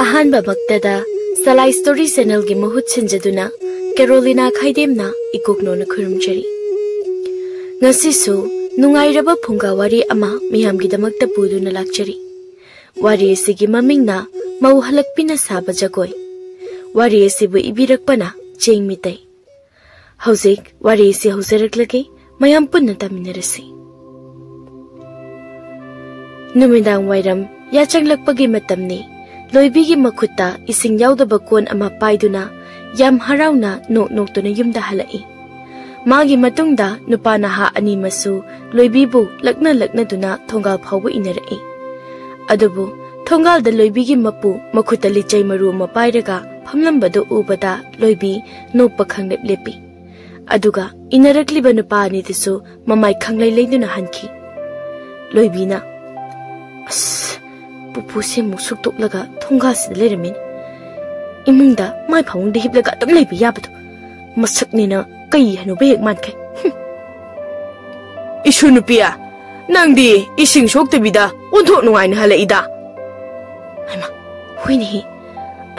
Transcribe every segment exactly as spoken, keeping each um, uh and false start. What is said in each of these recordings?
ꯑꯍꯥꯟꯕꯃꯛꯇꯗ ꯁꯂꯥꯏ story ꯆꯦꯅꯦꯜꯒꯤ ꯃꯍꯨꯠ ꯁꯤꯟꯖꯗꯨꯅ ꯀꯦꯔꯣꯂꯤꯅꯥ ꯈꯥꯏꯗꯦꯝꯅ ꯏꯀꯣꯛꯅꯣꯅ ꯈꯨꯔꯨꯝꯖꯔꯤ꯫ ꯉꯁꯤꯁꯨ ꯅꯨꯡꯉꯥꯏꯔꯕ ꯐꯨꯡꯒꯥ ꯋꯥꯔꯤ ꯑꯃ ꯃꯤꯌꯥꯝꯒꯤꯗꯃꯛꯇ ꯄꯨꯗꯨꯅ ꯂꯥꯛꯆꯔꯤ꯫ ꯋꯥꯔꯤ ꯑꯁꯤꯒꯤ ꯃꯃꯤꯡꯅ ꯃꯧ ꯍꯜꯂꯛꯄꯤꯅ ꯁꯥꯕ ꯖꯒꯣꯏ꯫ ꯋꯥꯔꯤ ꯑꯁꯤꯕꯨ ꯏꯕꯤꯔꯛꯄꯅ ꯆꯦꯡ ꯃꯤꯇꯩ꯫ ꯍꯧꯖꯤꯛ ꯋꯥꯔꯤ ꯑꯁꯤ ꯍꯧꯖꯔꯛꯂꯒꯦ, ꯃꯌꯥꯝ ꯄꯨꯟꯅ ꯇꯥꯃꯤꯟꯅꯔꯁꯤ꯫ ꯅꯨꯃꯤꯗꯥꯡ ꯋꯥꯏꯔꯝ ꯌꯥꯆꯪꯂꯛꯄꯒꯤ ꯃꯇꯝꯅꯤ꯫ ꯂꯣꯏꯕꯤꯒꯤ ꯃꯈꯨꯠꯇ ꯏꯁꯤꯡ ꯌꯥꯎꯗꯕ ꯀꯣꯟ ꯑꯃ ꯄꯥꯏꯗꯨꯅ ꯌꯥꯝ ꯍꯔꯥꯎꯅ ꯅꯣꯛ ꯅꯣꯛꯇꯨꯅ ꯌꯨꯝꯗ ꯍꯜꯂꯛꯏ꯫ ꯃꯥꯒꯤ ꯃꯇꯨꯡꯗ ꯅꯨꯄꯥ ꯅꯍꯥ ꯑꯅꯤꯃꯁꯨ ꯂꯣꯏꯕꯤꯕꯨ ꯂꯛꯅ ꯂꯛꯅꯗꯨꯅ ꯊꯣꯡꯒꯥꯜ ꯐꯥꯎꯕ ꯏꯟꯅꯔꯛꯏ꯫ ꯑꯗꯨꯕꯨ ꯊꯣꯡꯒꯥꯜꯗ ꯂꯣꯏꯕꯤꯒꯤ ꯃꯄꯨ ꯃꯈꯨꯠꯇ ꯂꯤꯆꯩ ꯃꯔꯨ ꯑꯃ ꯄꯥꯏꯔꯒ ꯐꯝꯂꯝꯕꯗꯨ ꯎꯕꯗ ꯂꯣꯏꯕꯤ ꯅꯣꯛꯄ ꯈꯪꯂꯦꯞ ꯂꯦꯞꯄꯤ꯫ ꯑꯗꯨꯒ ꯏꯟꯅꯔꯛꯂꯤꯕ ꯅꯨꯄꯥ ꯑꯅꯤꯗꯨꯁꯨ ꯃꯃꯥꯏ ꯈꯪꯂꯩ ꯂꯩꯗꯨꯅ ꯍꯟꯈꯤ꯫ ꯂꯣꯏꯕꯤꯅ, "ꯑꯁ, ꯄꯨꯄꯨꯁꯦ ꯑꯃꯨꯛ ꯁꯨꯛꯇꯣꯛꯂꯒ ꯊꯣꯡꯒꯥꯜꯁꯤꯗ ꯂꯩꯔꯝꯃꯤꯅꯦ꯫ ꯏꯃꯨꯡꯗ ꯃꯥꯏ ꯐꯃꯨꯡꯗ ꯍꯤꯞꯂꯒ ꯑꯗꯨꯝ ꯂꯩꯕ ꯌꯥꯕꯗꯣ꯫ ꯃꯁꯛꯅꯦꯅ ꯀꯩ ꯍꯅꯨꯕ ꯍꯦꯛ ꯃꯥꯟꯈꯩ꯫ ꯍꯨꯝ꯫ ꯏꯁꯨ ꯅꯨꯄꯤ, ꯅꯪꯗꯤ ꯏꯁꯤꯡ ꯁꯣꯛꯇꯕꯤꯗ ꯑꯣꯟꯊꯣꯛ ꯅꯨꯡꯉꯥꯏꯅ ꯍꯜꯂꯛꯏꯗ꯫" ꯍꯩꯃꯥ, ꯍꯣꯏꯅꯦꯍꯦ꯫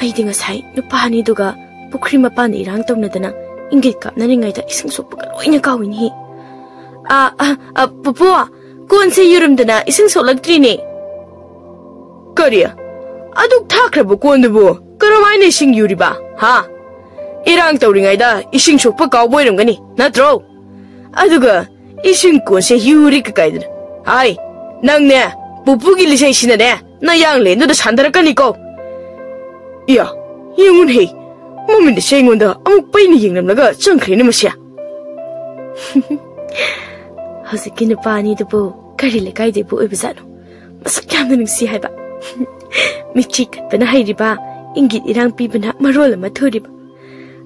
ꯑꯩꯗꯤ ꯉꯁꯥꯏ ꯅꯨꯄꯥ ꯑꯅꯤꯗꯨꯒ ꯄꯨꯈ꯭ꯔꯤ ꯃꯄꯥꯟꯗ ꯏꯔꯥꯡ ꯇꯧꯅꯗꯅ ꯏꯪꯒꯤꯠ ꯀꯥꯞꯅꯔꯤꯉꯩꯗ ꯏꯁꯤꯡ ꯁꯣꯛꯄꯒ ꯂꯣꯏꯅ ꯀꯥꯎꯏꯅꯦꯍꯦ꯫ "ꯑ, ꯑ, ꯑ, ꯄꯨꯄꯨ, ꯀꯣꯟꯁꯦ ꯌꯨꯔꯝꯗꯅ ꯏꯁꯤꯡ ꯁꯣꯛꯂꯛꯇ꯭ꯔꯤꯅꯦ꯫" "ꯀꯔꯤ? ꯑꯗꯨꯛ ꯊꯥꯈ꯭ꯔꯕ ꯀꯣꯟꯗꯨꯕꯨ ꯀꯔꯝꯍꯥꯏꯅ ꯏꯁꯤꯡ ꯌꯨꯔꯤꯕ? ꯍꯥ? ꯏꯔꯥꯡ ꯇꯧꯔꯤꯉꯩꯗ ꯏꯁꯤꯡ ꯁꯣꯛꯄ ꯀꯥꯎꯕ ꯑꯣꯏꯔꯝꯒꯅꯤ, ꯅꯠꯇ꯭ꯔꯣ? ꯑꯗꯨꯒ ꯏꯁꯤꯡ ꯀꯣꯟꯁꯦ ꯌꯨꯔꯤ ꯀꯀꯥꯏꯗꯅ꯫ ꯍꯥꯏ, ꯅꯪꯅꯦ, ꯄꯨꯄꯨꯒꯤ ꯂꯤꯆꯩꯁꯤꯅꯅꯦ, ꯅꯌꯥꯡ ꯂꯦꯟꯗꯨꯗ ꯁꯥꯟꯊꯔꯛꯀꯅꯤꯀꯣ꯫" ꯏꯌꯥ, ꯌꯦꯡꯉꯨꯅꯦꯍꯦ, ꯃꯃꯤꯠ ꯑꯁꯦ ꯑꯩꯉꯣꯟꯗ ꯑꯃꯨꯛ ꯄꯩꯅ ꯌꯦꯡꯂꯝꯂꯒ ꯆꯪꯈ꯭ꯔꯦꯅꯦ ꯃꯁꯦ꯫ ꯍꯧꯖꯤꯛꯀꯤ ꯅꯨꯄꯥ ꯑꯅꯤꯗꯨꯕꯨ ꯀꯔꯤ ꯂꯩꯀꯥꯏꯗꯩꯕꯨ ꯑꯣꯏꯕꯖꯥꯠꯅꯣ? ꯃꯁꯛ ꯌꯥꯝꯅ ꯅꯨꯡꯁꯤ ꯍꯥꯏꯕ꯫ ꯃꯤꯠꯆꯤ ꯈꯠꯄꯅ ꯍꯩꯔꯤꯕ, ꯏꯪꯒꯤꯠ ꯏꯔꯥꯡ ꯄꯤꯕꯅ ꯃꯔꯣꯜ ꯑꯃ ꯊꯨꯔꯤꯕ꯫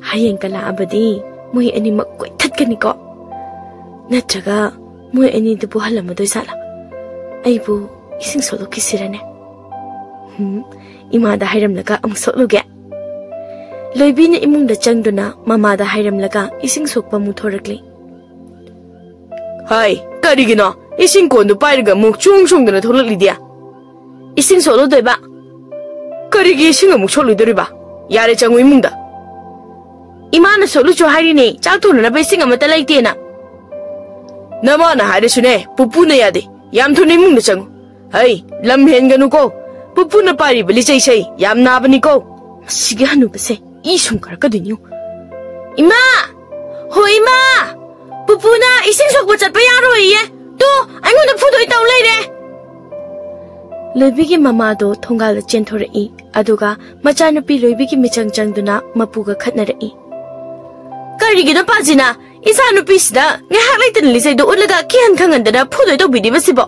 ꯍꯌꯦꯡ ꯀꯂꯥ ꯑꯃꯗꯤ ꯃꯣꯏ ꯑꯅꯤꯃꯛ ꯀꯣꯏꯊꯠꯀꯅꯤꯀꯣ꯫ ꯅꯠꯇ꯭ꯔꯒ ꯃꯣꯏ ꯑꯅꯤꯗꯨꯕꯨ ꯍꯜꯂꯝꯃꯗꯣꯏ ꯖꯥꯠꯂꯥ? ꯑꯩꯕꯨ ꯏꯁꯤꯡ ꯁꯣꯛꯂꯛꯈꯤꯁꯤꯔꯅꯦ? ꯍꯨꯝ, ꯏꯃꯥꯗ ꯍꯥꯏꯔꯝꯂꯒ ꯑꯃꯨꯛ ꯁꯣꯛꯂꯨꯒꯦ꯫ ꯂꯣꯏꯕꯤꯅ ꯏꯃꯨꯡꯗ ꯆꯪꯗꯨꯅ ꯃꯃꯥꯗ ꯍꯥꯏꯔꯝꯂꯒ ꯏꯁꯤꯡ ꯁꯣꯛꯄ ꯑꯃꯨꯛ ꯊꯣꯔꯛꯂꯤ꯫ "ꯍꯥꯏ, ꯀꯔꯤꯒꯤꯅꯣ ꯏꯁꯤꯡ ꯀꯣꯟꯗꯨ ꯄꯥꯏꯔꯒ ꯑꯃꯨꯛ ꯆꯣꯡ ꯆꯣꯡꯗꯅ ꯊꯣꯛꯂꯛꯂꯤꯗꯤ? ꯏꯁꯤꯡ ꯁꯣꯛꯂꯨꯗꯣꯏꯕ?" ꯀꯔꯤꯒꯤ ꯏꯁꯤꯡ ꯑꯃꯨꯛ ꯁꯣꯛꯂꯨꯗꯣꯔꯤꯕ? ꯌꯥꯔꯦ, ꯆꯪꯉꯨ ꯏꯃꯨꯡꯗ꯫ ꯏꯃꯥꯅ ꯁꯣꯛꯂꯨꯁꯨ ꯍꯥꯏꯔꯤꯅꯦ, ꯆꯥꯛ ꯊꯣꯡꯅꯅꯕ ꯏꯁꯤꯡ ꯑꯃꯠꯇ ꯂꯩꯇꯦꯅ꯫ ꯅꯃꯥꯅ ꯍꯥꯏꯔꯁꯨꯅꯦ, ꯄꯨꯄꯨꯅ ꯌꯥꯗꯦ꯫ ꯌꯥꯝ ꯊꯨꯅ ꯏꯃꯨꯡꯗ ꯆꯪꯉꯨ꯫ ꯍꯩ, ꯂꯝ ꯍꯦꯟꯒꯅꯨꯀꯣ꯫ ꯄꯨꯄꯨꯅ ꯄꯥꯏꯔꯤꯕ ꯂꯤꯆꯩꯁꯦ ꯌꯥꯝ ꯅꯥꯕꯅꯤꯀꯣ꯫ ꯃꯁꯤꯒꯤ ꯍꯅꯨꯕꯁꯦ ꯏ ꯁꯨꯝ ꯀꯥꯔꯛꯀꯗꯣꯏꯅꯤ꯫ ꯏꯃꯥ! ꯍꯣ ꯏꯃꯥ! ꯄꯨꯄꯨꯅ ꯏꯁꯤꯡ ꯁꯣꯛꯄ ꯆꯠꯄ ꯌꯥꯔꯣꯏꯌꯦ꯫ ꯇꯨ, ꯑꯩꯉꯣꯟꯗ ꯐꯨꯗꯣꯏ ꯇꯧ ꯂꯩꯔꯦ꯫ ꯂꯣꯏꯕꯤꯒꯤ ꯃꯃꯥꯗꯣ ꯊꯣꯡꯒꯥꯜꯗ ꯆꯦꯟꯊꯣꯔꯛꯏ, ꯑꯗꯨꯒ ꯃꯆꯥꯅꯨꯄꯤ ꯂꯣꯏꯕꯤꯒꯤ ꯃꯤꯆꯪ ꯆꯪꯗꯨꯅ ꯃꯄꯨꯒ ꯈꯠꯅꯔꯛꯏ꯫ ꯀꯔꯤꯒꯤꯅꯣ ꯄꯥꯖꯤꯅ ꯏꯆꯥꯅꯨꯄꯤꯁꯤꯗ ꯉꯥꯏꯍꯥꯛ ꯂꯩꯇꯅ ꯂꯤꯆꯩꯗꯣ ꯎꯠꯂꯒ ꯀꯤꯍꯟ ꯈꯪꯍꯟꯗꯅ ꯐꯨꯗꯣꯏ ꯇꯧꯕꯤꯔꯤꯕꯁꯤꯕꯣ?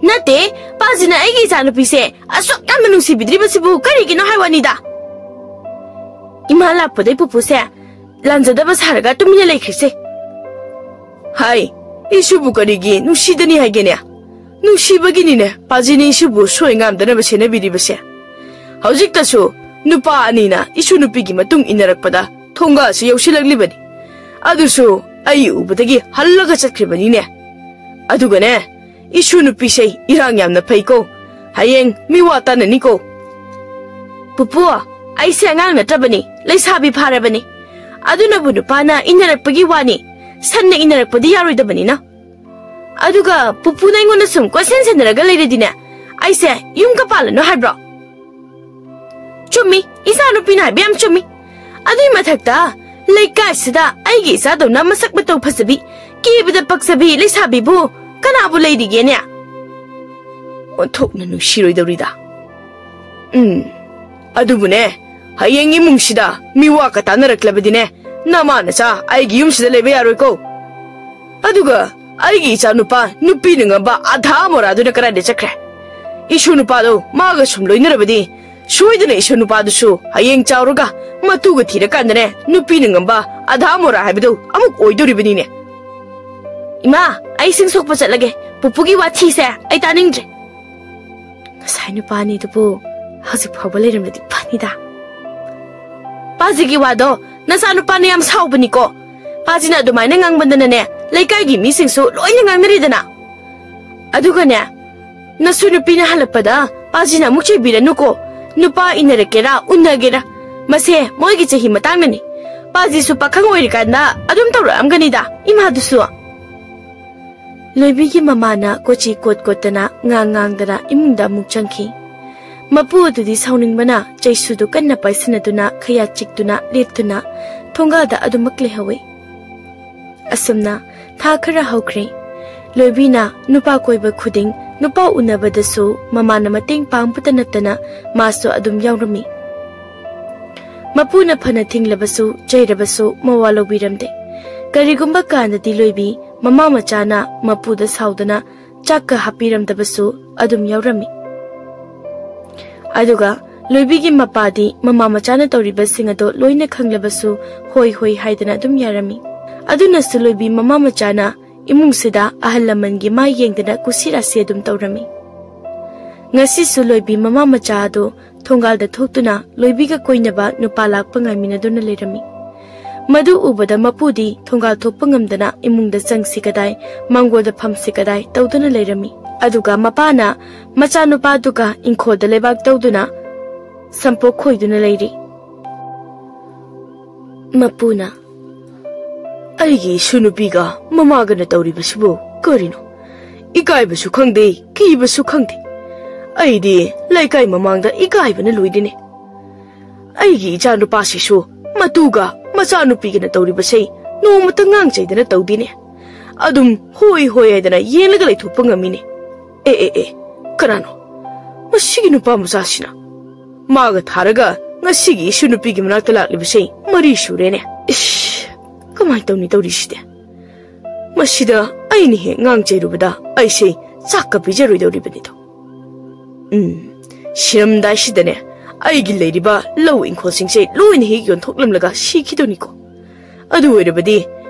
ꯅꯠꯇꯦ, ꯄꯥꯖꯤꯅ ꯑꯩꯒꯤ ꯏꯆꯥꯅꯨꯄꯤꯁꯦ ꯑꯁꯨꯛ ꯌꯥꯝꯅ ꯅꯨꯡꯁꯤꯕꯤꯗ꯭ꯔꯤꯕꯁꯤꯕꯨ ꯀꯔꯤꯒꯤꯅꯣ ꯍꯥꯏ ꯋꯥꯅꯤꯗ꯫ ꯏꯃꯥ ꯂꯥꯛꯄꯗꯩ ꯄꯨꯄꯨꯁꯦ ꯂꯥꯟꯖꯗꯕ ꯁꯥꯔꯒ ꯇꯨꯃꯤꯟꯅ ꯂꯩꯈ꯭ꯔꯤꯁꯦ꯫ ꯍꯥꯏ, ꯏꯁꯨꯕꯨ ꯀꯔꯤꯒꯤ ꯅꯨꯡꯁꯤꯗꯅꯤ ꯍꯥꯏꯒꯦꯅꯦ? ꯅꯨꯡꯁꯤꯕꯒꯤꯅꯤꯅꯦ ꯄꯥꯖꯤꯅ ꯏꯁꯨꯕꯨ ꯁꯣꯏ ꯉꯥꯝꯗꯅꯕ ꯁꯦꯟꯅꯕꯤꯔꯤꯕꯁꯦ꯫ ꯍꯧꯖꯤꯛꯇꯁꯨ ꯅꯨꯄꯥ ꯑꯅꯤꯅ ꯏꯁꯨ ꯅꯨꯄꯤꯒꯤ ꯃꯇꯨꯡ ꯏꯟꯅꯔꯛꯄꯗ ꯊꯣꯡꯒꯥꯜꯁꯤ ꯌꯧꯁꯤꯜꯂꯛꯂꯤꯕꯅꯤ꯫ ꯑꯗꯨꯁꯨ ꯑꯩ ꯎꯕꯗꯒꯤ ꯍꯜꯂꯒ ꯆꯠꯈ꯭ꯔꯤꯕꯅꯤꯅꯦ꯫ ꯑꯗꯨꯒꯅꯦ, ꯏꯁꯨ ꯅꯨꯄꯤꯁꯦ ꯏꯔꯥꯡ ꯌꯥꯝꯅ ꯐꯩꯀꯣ꯫ ꯍꯌꯦꯡ ꯃꯤꯋꯥ ꯇꯥꯅꯅꯤꯀꯣ꯫ ꯄꯨꯄꯨ, ꯑꯩꯁꯦ ꯑꯉꯥꯡ ꯅꯠꯇ꯭ꯔꯕꯅꯤ, ꯂꯩꯁꯥꯕꯤ ꯐꯥꯔꯕꯅꯤ꯫ ꯑꯗꯨꯅꯕꯨ ꯅꯨꯄꯥꯅ ꯏꯟꯅꯔꯛꯄꯒꯤ ꯋꯥꯅꯤ, ꯁꯟꯅ ꯏꯟꯅꯔꯛꯄꯗꯤ ꯌꯥꯔꯣꯏꯗꯕꯅꯤꯅ꯫ ꯑꯗꯨꯒ ꯄꯨꯄꯨꯅ ꯑꯩꯉꯣꯟꯗ ꯁꯨꯝ ꯀꯣꯏꯁꯦꯟ ꯁꯦꯟꯅꯔꯒ ꯂꯩꯔꯗꯤꯅꯦ, ꯑꯩꯁꯦ ꯌꯨꯝꯒ ꯄꯥꯜꯂꯅꯨ ꯍꯥꯏꯕ꯭ꯔꯣ? ꯆꯨꯝꯃꯤ, ꯏꯆꯥꯅꯨꯄꯤꯅ ꯍꯥꯏꯕ ꯌꯥꯝ ꯆꯨꯝꯃꯤ꯫ ꯑꯗꯨꯏ ꯃꯊꯛꯇ ꯂꯩꯀꯥꯏꯁꯤꯗ ꯑꯩꯒꯤ ꯏꯆꯥꯗꯧꯅ ꯃꯁꯛ ꯃꯇꯧ ꯐꯖꯕꯤ, ꯀꯦꯕꯗ ꯄꯛꯆꯕꯤ ꯂꯩꯁꯥꯕꯤꯕꯨ ꯀꯅꯥꯕꯨ ꯂꯩꯔꯤꯒꯦꯅꯦ? ꯑꯣꯟꯊꯣꯛꯅ ꯅꯨꯡꯁꯤꯔꯣꯏꯗꯧꯔꯤꯗ꯫ ꯎꯝ, ꯑꯗꯨꯕꯨꯅꯦ, ꯍꯌꯦꯡ ꯏꯃꯨꯡꯁꯤꯗ ꯃꯤꯋꯥꯒ ꯇꯥꯅꯔꯛꯂꯕꯗꯤꯅꯦ, ꯅꯃꯥ ꯅꯆꯥ ꯑꯩꯒꯤ ꯌꯨꯝꯁꯤꯗ ꯂꯩꯕ ꯌꯥꯔꯣꯏꯀꯣ꯫ ꯑꯗꯨꯒ ꯑꯩꯒꯤ ꯏꯆꯥ ꯅꯨꯄꯥ ꯅꯨꯄꯤꯅ ꯉꯝꯕ ꯑꯙꯥ ꯃꯣꯔꯥꯗꯨꯅ ꯀꯗꯥꯏꯗ ꯆꯠꯈ꯭ꯔꯦ? ꯏꯁꯨ ꯅꯨꯄꯥꯗꯣ ꯃꯥꯒ ꯁꯨꯝ ꯂꯣꯏꯅꯔꯕꯗꯤ ꯁꯣꯏꯗꯅ ꯏꯁꯨ ꯅꯨꯄꯥꯗꯨꯁꯨ ꯍꯌꯦꯡ ꯆꯥꯎꯔꯒ ꯃꯇꯨꯒ ꯊꯤꯔꯀꯥꯟꯗꯅꯦ, ꯅꯨꯄꯤꯅ ꯉꯝꯕ ꯑꯙꯥ ꯃꯣꯔꯥ ꯍꯥꯏꯕꯗꯨ ꯑꯃꯨꯛ ꯑꯣꯏꯗꯣꯔꯤꯕꯅꯤꯅꯦ꯫ ꯏꯃꯥ, ꯑꯩ ꯏꯁꯤꯡ ꯁꯣꯛꯄ ꯆꯠꯂꯒꯦ꯫ ꯄꯨꯄꯨꯒꯤ ꯋꯥꯊꯤꯁꯦ ꯑꯩ ꯇꯥꯅꯤꯡꯗ꯭ꯔꯦ꯫ ꯉꯁꯥꯏ ꯅꯨꯄꯥ ꯑꯅꯤꯗꯨꯕꯨ ꯍꯧꯖꯤꯛ ꯐꯥꯎꯕ ꯂꯩꯔꯝꯂꯗꯤ ꯐꯅꯤꯗ꯫ ꯄꯥꯖꯤꯒꯤ ꯋꯥꯗꯣ ꯅꯆꯥ ꯅꯨꯄꯥꯅ ꯌꯥꯝ ꯁꯥꯎꯕꯅꯤꯀꯣ꯫ ꯄꯥꯖꯤꯅ ꯑꯗꯨꯃꯥꯏꯅ ꯉꯥꯡꯕꯗꯅꯅꯦ, ꯂꯩꯀꯥꯏꯒꯤ ꯃꯤꯁꯤꯡꯁꯨ ꯂꯣꯏꯅ ꯉꯥꯡꯅꯔꯤꯗꯅ꯫ ꯑꯗꯨꯒꯅꯦ, ꯅꯁꯨ ꯅꯨꯄꯤꯅ ꯍꯜꯂꯛꯄꯗ ꯄꯥꯖꯤꯅ ꯑꯃꯨꯛ ꯆꯩꯕꯤꯔꯅꯨꯀꯣ꯫ ꯅꯨꯄꯥ ꯏꯟꯅꯔꯛꯀꯦꯔꯥ ꯎꯟꯅꯒꯦꯔꯥ, ꯃꯁꯦ ꯃꯣꯏꯒꯤ ꯆꯍꯤ ꯃꯇꯥꯡꯅꯅꯤ꯫ ꯄꯥꯖꯤꯁꯨ ꯄꯥꯈꯪ ꯑꯣꯏꯔꯤꯀꯥꯟꯗ ꯑꯗꯨꯝ ꯇꯧꯔꯛꯑꯝꯒꯅꯤꯗ, ꯏꯃꯥꯗꯨꯁꯨ꯫ ꯂꯣꯏꯕꯤꯒꯤ ꯃꯃꯥꯅ ꯀꯣꯆꯤ ꯀꯣꯠ ꯀꯣꯠꯇꯅ, ꯉꯥꯡ ꯉꯥꯡꯗꯅ ꯏꯃꯨꯡꯗ ꯑꯃꯨꯛ ꯆꯪꯈꯤ꯫ ꯃꯄꯨ ꯑꯗꯨꯗꯤ ꯁꯥꯎꯅꯤꯡꯕꯅ ꯆꯩꯁꯨꯗꯨ ꯀꯟꯅ ꯄꯥꯏꯁꯤꯟꯅꯗꯨꯅ, ꯈꯌꯥꯠ ꯆꯤꯛꯇꯨꯅ ꯂꯦꯞꯇꯨꯅ ꯊꯣꯡꯒꯥꯜꯗ ꯑꯗꯨꯃꯛ ꯂꯩꯍꯧꯏ꯫ ꯑꯁꯨꯝꯅ ꯊꯥ ꯈꯔ ꯍꯧꯈ꯭ꯔꯦ꯫ ꯂꯣꯏꯕꯤꯅ ꯅꯨꯄꯥ ꯀꯣꯏꯕ ꯈꯨꯗꯤꯡ, ꯅꯨꯄꯥ ꯎꯅꯕꯗꯁꯨ ꯃꯃꯥꯅ ꯃꯇꯦꯡ ꯄꯥꯡꯕꯇ ꯅꯠꯇꯅ ꯃꯥꯁꯨ ꯑꯗꯨꯝ ꯌꯥꯎꯔꯝꯃꯤ꯫ ꯃꯄꯨꯅ ꯐꯅ ꯊꯤꯡꯂꯕꯁꯨ, ꯆꯩꯔꯕꯁꯨ ꯃꯋꯥ ꯂꯧꯕꯤꯔꯝꯗꯦ꯫ ꯀꯔꯤꯒꯨꯝꯕ ꯀꯥꯟꯗꯗꯤ ꯂꯣꯏꯕꯤ ꯃꯃꯥ ꯃꯆꯥꯅ ꯃꯄꯨꯗ ꯁꯥꯎꯗꯅ ꯆꯥꯛꯀ ꯍꯥꯞꯄꯤꯔꯝꯗꯕꯁꯨ ꯑꯗꯨꯝ ꯌꯥꯎꯔꯝꯃꯤ꯫ ꯑꯗꯨꯒ ꯂꯣꯏꯕꯤꯒꯤ ꯃꯄꯥꯗꯤ ꯃꯃꯥ ꯃꯆꯥꯅ ꯇꯧꯔꯤꯕꯁꯤꯡ ꯑꯗꯣ ꯂꯣꯏꯅ ꯈꯪꯂꯕꯁꯨ ꯍꯣꯏ ꯍꯣꯏ ꯍꯥꯏꯗꯅ ꯑꯗꯨꯝ ꯌꯥꯔꯝꯃꯤ꯫ ꯑꯗꯨꯅꯁꯨ ꯂꯣꯏꯕꯤ ꯃꯃꯥ ꯃꯆꯥꯅ ꯏꯃꯨꯡꯁꯤꯗ ꯑꯍꯜ ꯂꯃꯟꯒꯤ ꯃꯥꯏ ꯌꯦꯡꯗꯅ ꯀꯨꯁꯤꯔꯥꯁꯤ ꯑꯗꯨꯝ ꯇꯧꯔꯝꯃꯤ꯫ ꯉꯁꯤꯁꯨ ꯂꯣꯏꯕꯤ ꯃꯃꯥ ꯃꯆꯥ ꯑꯗꯨ ꯊꯣꯡꯒꯥꯜꯗ ꯊꯣꯛꯇꯨꯅ ꯂꯣꯏꯕꯤꯒ ꯀꯣꯏꯅꯕ ꯅꯨꯄꯥ ꯂꯥꯛꯄ ꯉꯥꯏꯃꯤꯟꯅꯗꯨꯅ ꯂꯩꯔꯝꯃꯤ꯫ ꯃꯗꯨ ꯎꯕꯗ ꯃꯄꯨꯗꯤ ꯊꯣꯡꯒꯥꯜ ꯊꯣꯛꯄ ꯉꯝꯗꯅ ꯏꯃꯨꯡꯗ ꯆꯪꯁꯤ ꯀꯗꯥꯏ, ꯃꯥꯡꯒꯣꯜꯗ ꯐꯝꯁꯤ ꯀꯗꯥꯏ ꯇꯧꯗꯨꯅ ꯂꯩꯔꯝꯃꯤ꯫ ꯑꯗꯨꯒ ꯃꯄꯥꯅ ꯃꯆꯥꯅꯨꯄꯥꯗꯨꯒ ꯏꯪꯈꯣꯜꯗ ꯂꯩꯕꯥꯛ ꯇꯧꯗꯨꯅ ꯁꯝꯄꯣꯛ ꯈꯣꯏꯗꯨꯅ ꯂꯩꯔꯤ꯫ ꯃꯄꯨꯅ, "ꯑꯩꯒꯤ ꯏꯁꯨ ꯅꯨꯄꯤꯒ ꯃꯃꯥꯒꯅ ꯇꯧꯔꯤꯕꯁꯤꯕꯨ ꯀꯔꯤꯅꯣ? ꯏꯀꯥꯏꯕꯁꯨ ꯈꯪꯗꯦ, ꯀꯤꯕꯁꯨ ꯈꯪꯗꯦ꯫ ꯑꯩꯗꯤ ꯂꯩꯀꯥꯏ ꯃꯃꯥꯡꯗ ꯏꯀꯥꯏꯕꯅ ꯂꯣꯏꯔꯤꯅꯦ꯫ ꯑꯩꯒꯤ ꯏꯆꯥ ꯅꯨꯄꯥꯁꯤꯁꯨ ꯃꯇꯨꯒ ꯃꯆꯥꯅꯨꯄꯤꯒꯅ ꯇꯧꯔꯤꯕꯁꯦ ꯅꯣꯡꯃꯇ ꯉꯥꯡ ꯆꯩꯗꯅ ꯇꯧꯗꯦꯅꯦ꯫ ꯑꯗꯨꯝ ꯍꯣꯏ ꯍꯣꯏ ꯍꯥꯏꯗꯅ ꯌꯦꯡꯂꯒ ꯂꯩꯊꯣꯛꯄ ꯉꯝꯃꯤꯅꯦ꯫ ꯑꯦ, ꯑꯦ, ꯑꯦ, ꯀꯅꯥꯅꯣ? ꯃꯁꯤꯒꯤ ꯅꯨꯄꯥ ꯃꯆꯥꯁꯤꯅ ꯃꯥꯒ ꯊꯥꯔꯒ ꯉꯁꯤꯒꯤ ꯏꯁꯨ ꯅꯨꯄꯤꯒꯤ ꯃꯅꯥꯛꯇ ꯂꯥꯛꯂꯤꯕꯁꯦ ꯃꯔꯤ ꯁꯨꯔꯦꯅꯦ꯫ ꯏꯁ, ꯀꯃꯥꯏꯅ ꯇꯧꯅꯤ ꯇꯧꯔꯤꯁꯤꯗꯤ? ꯃꯁꯤꯗ ꯑꯩꯅ ꯍꯦꯛ ꯉꯥꯡ ꯆꯩꯔꯨꯕꯗ ꯑꯩꯁꯦ ꯆꯥꯛꯀ ꯄꯤꯖꯔꯣꯏꯗꯧꯔꯤꯕꯅꯤꯗꯣ꯫ ꯎꯝ, ꯁꯤꯔꯝꯗꯥꯏꯁꯤꯗꯅꯦ ꯑꯩꯒꯤ ꯂꯩꯔꯤꯕ ꯂꯧ ꯏꯪꯈꯣꯜꯁꯤꯡꯁꯦ ꯂꯣꯏꯅ ꯍꯦꯛ ꯌꯣꯟꯊꯣꯛꯂꯝꯂꯒ ꯁꯤꯈꯤꯗꯣꯏꯅꯤꯀꯣ꯫ ꯑꯗꯨ ꯑꯣꯏꯔꯕꯗꯤ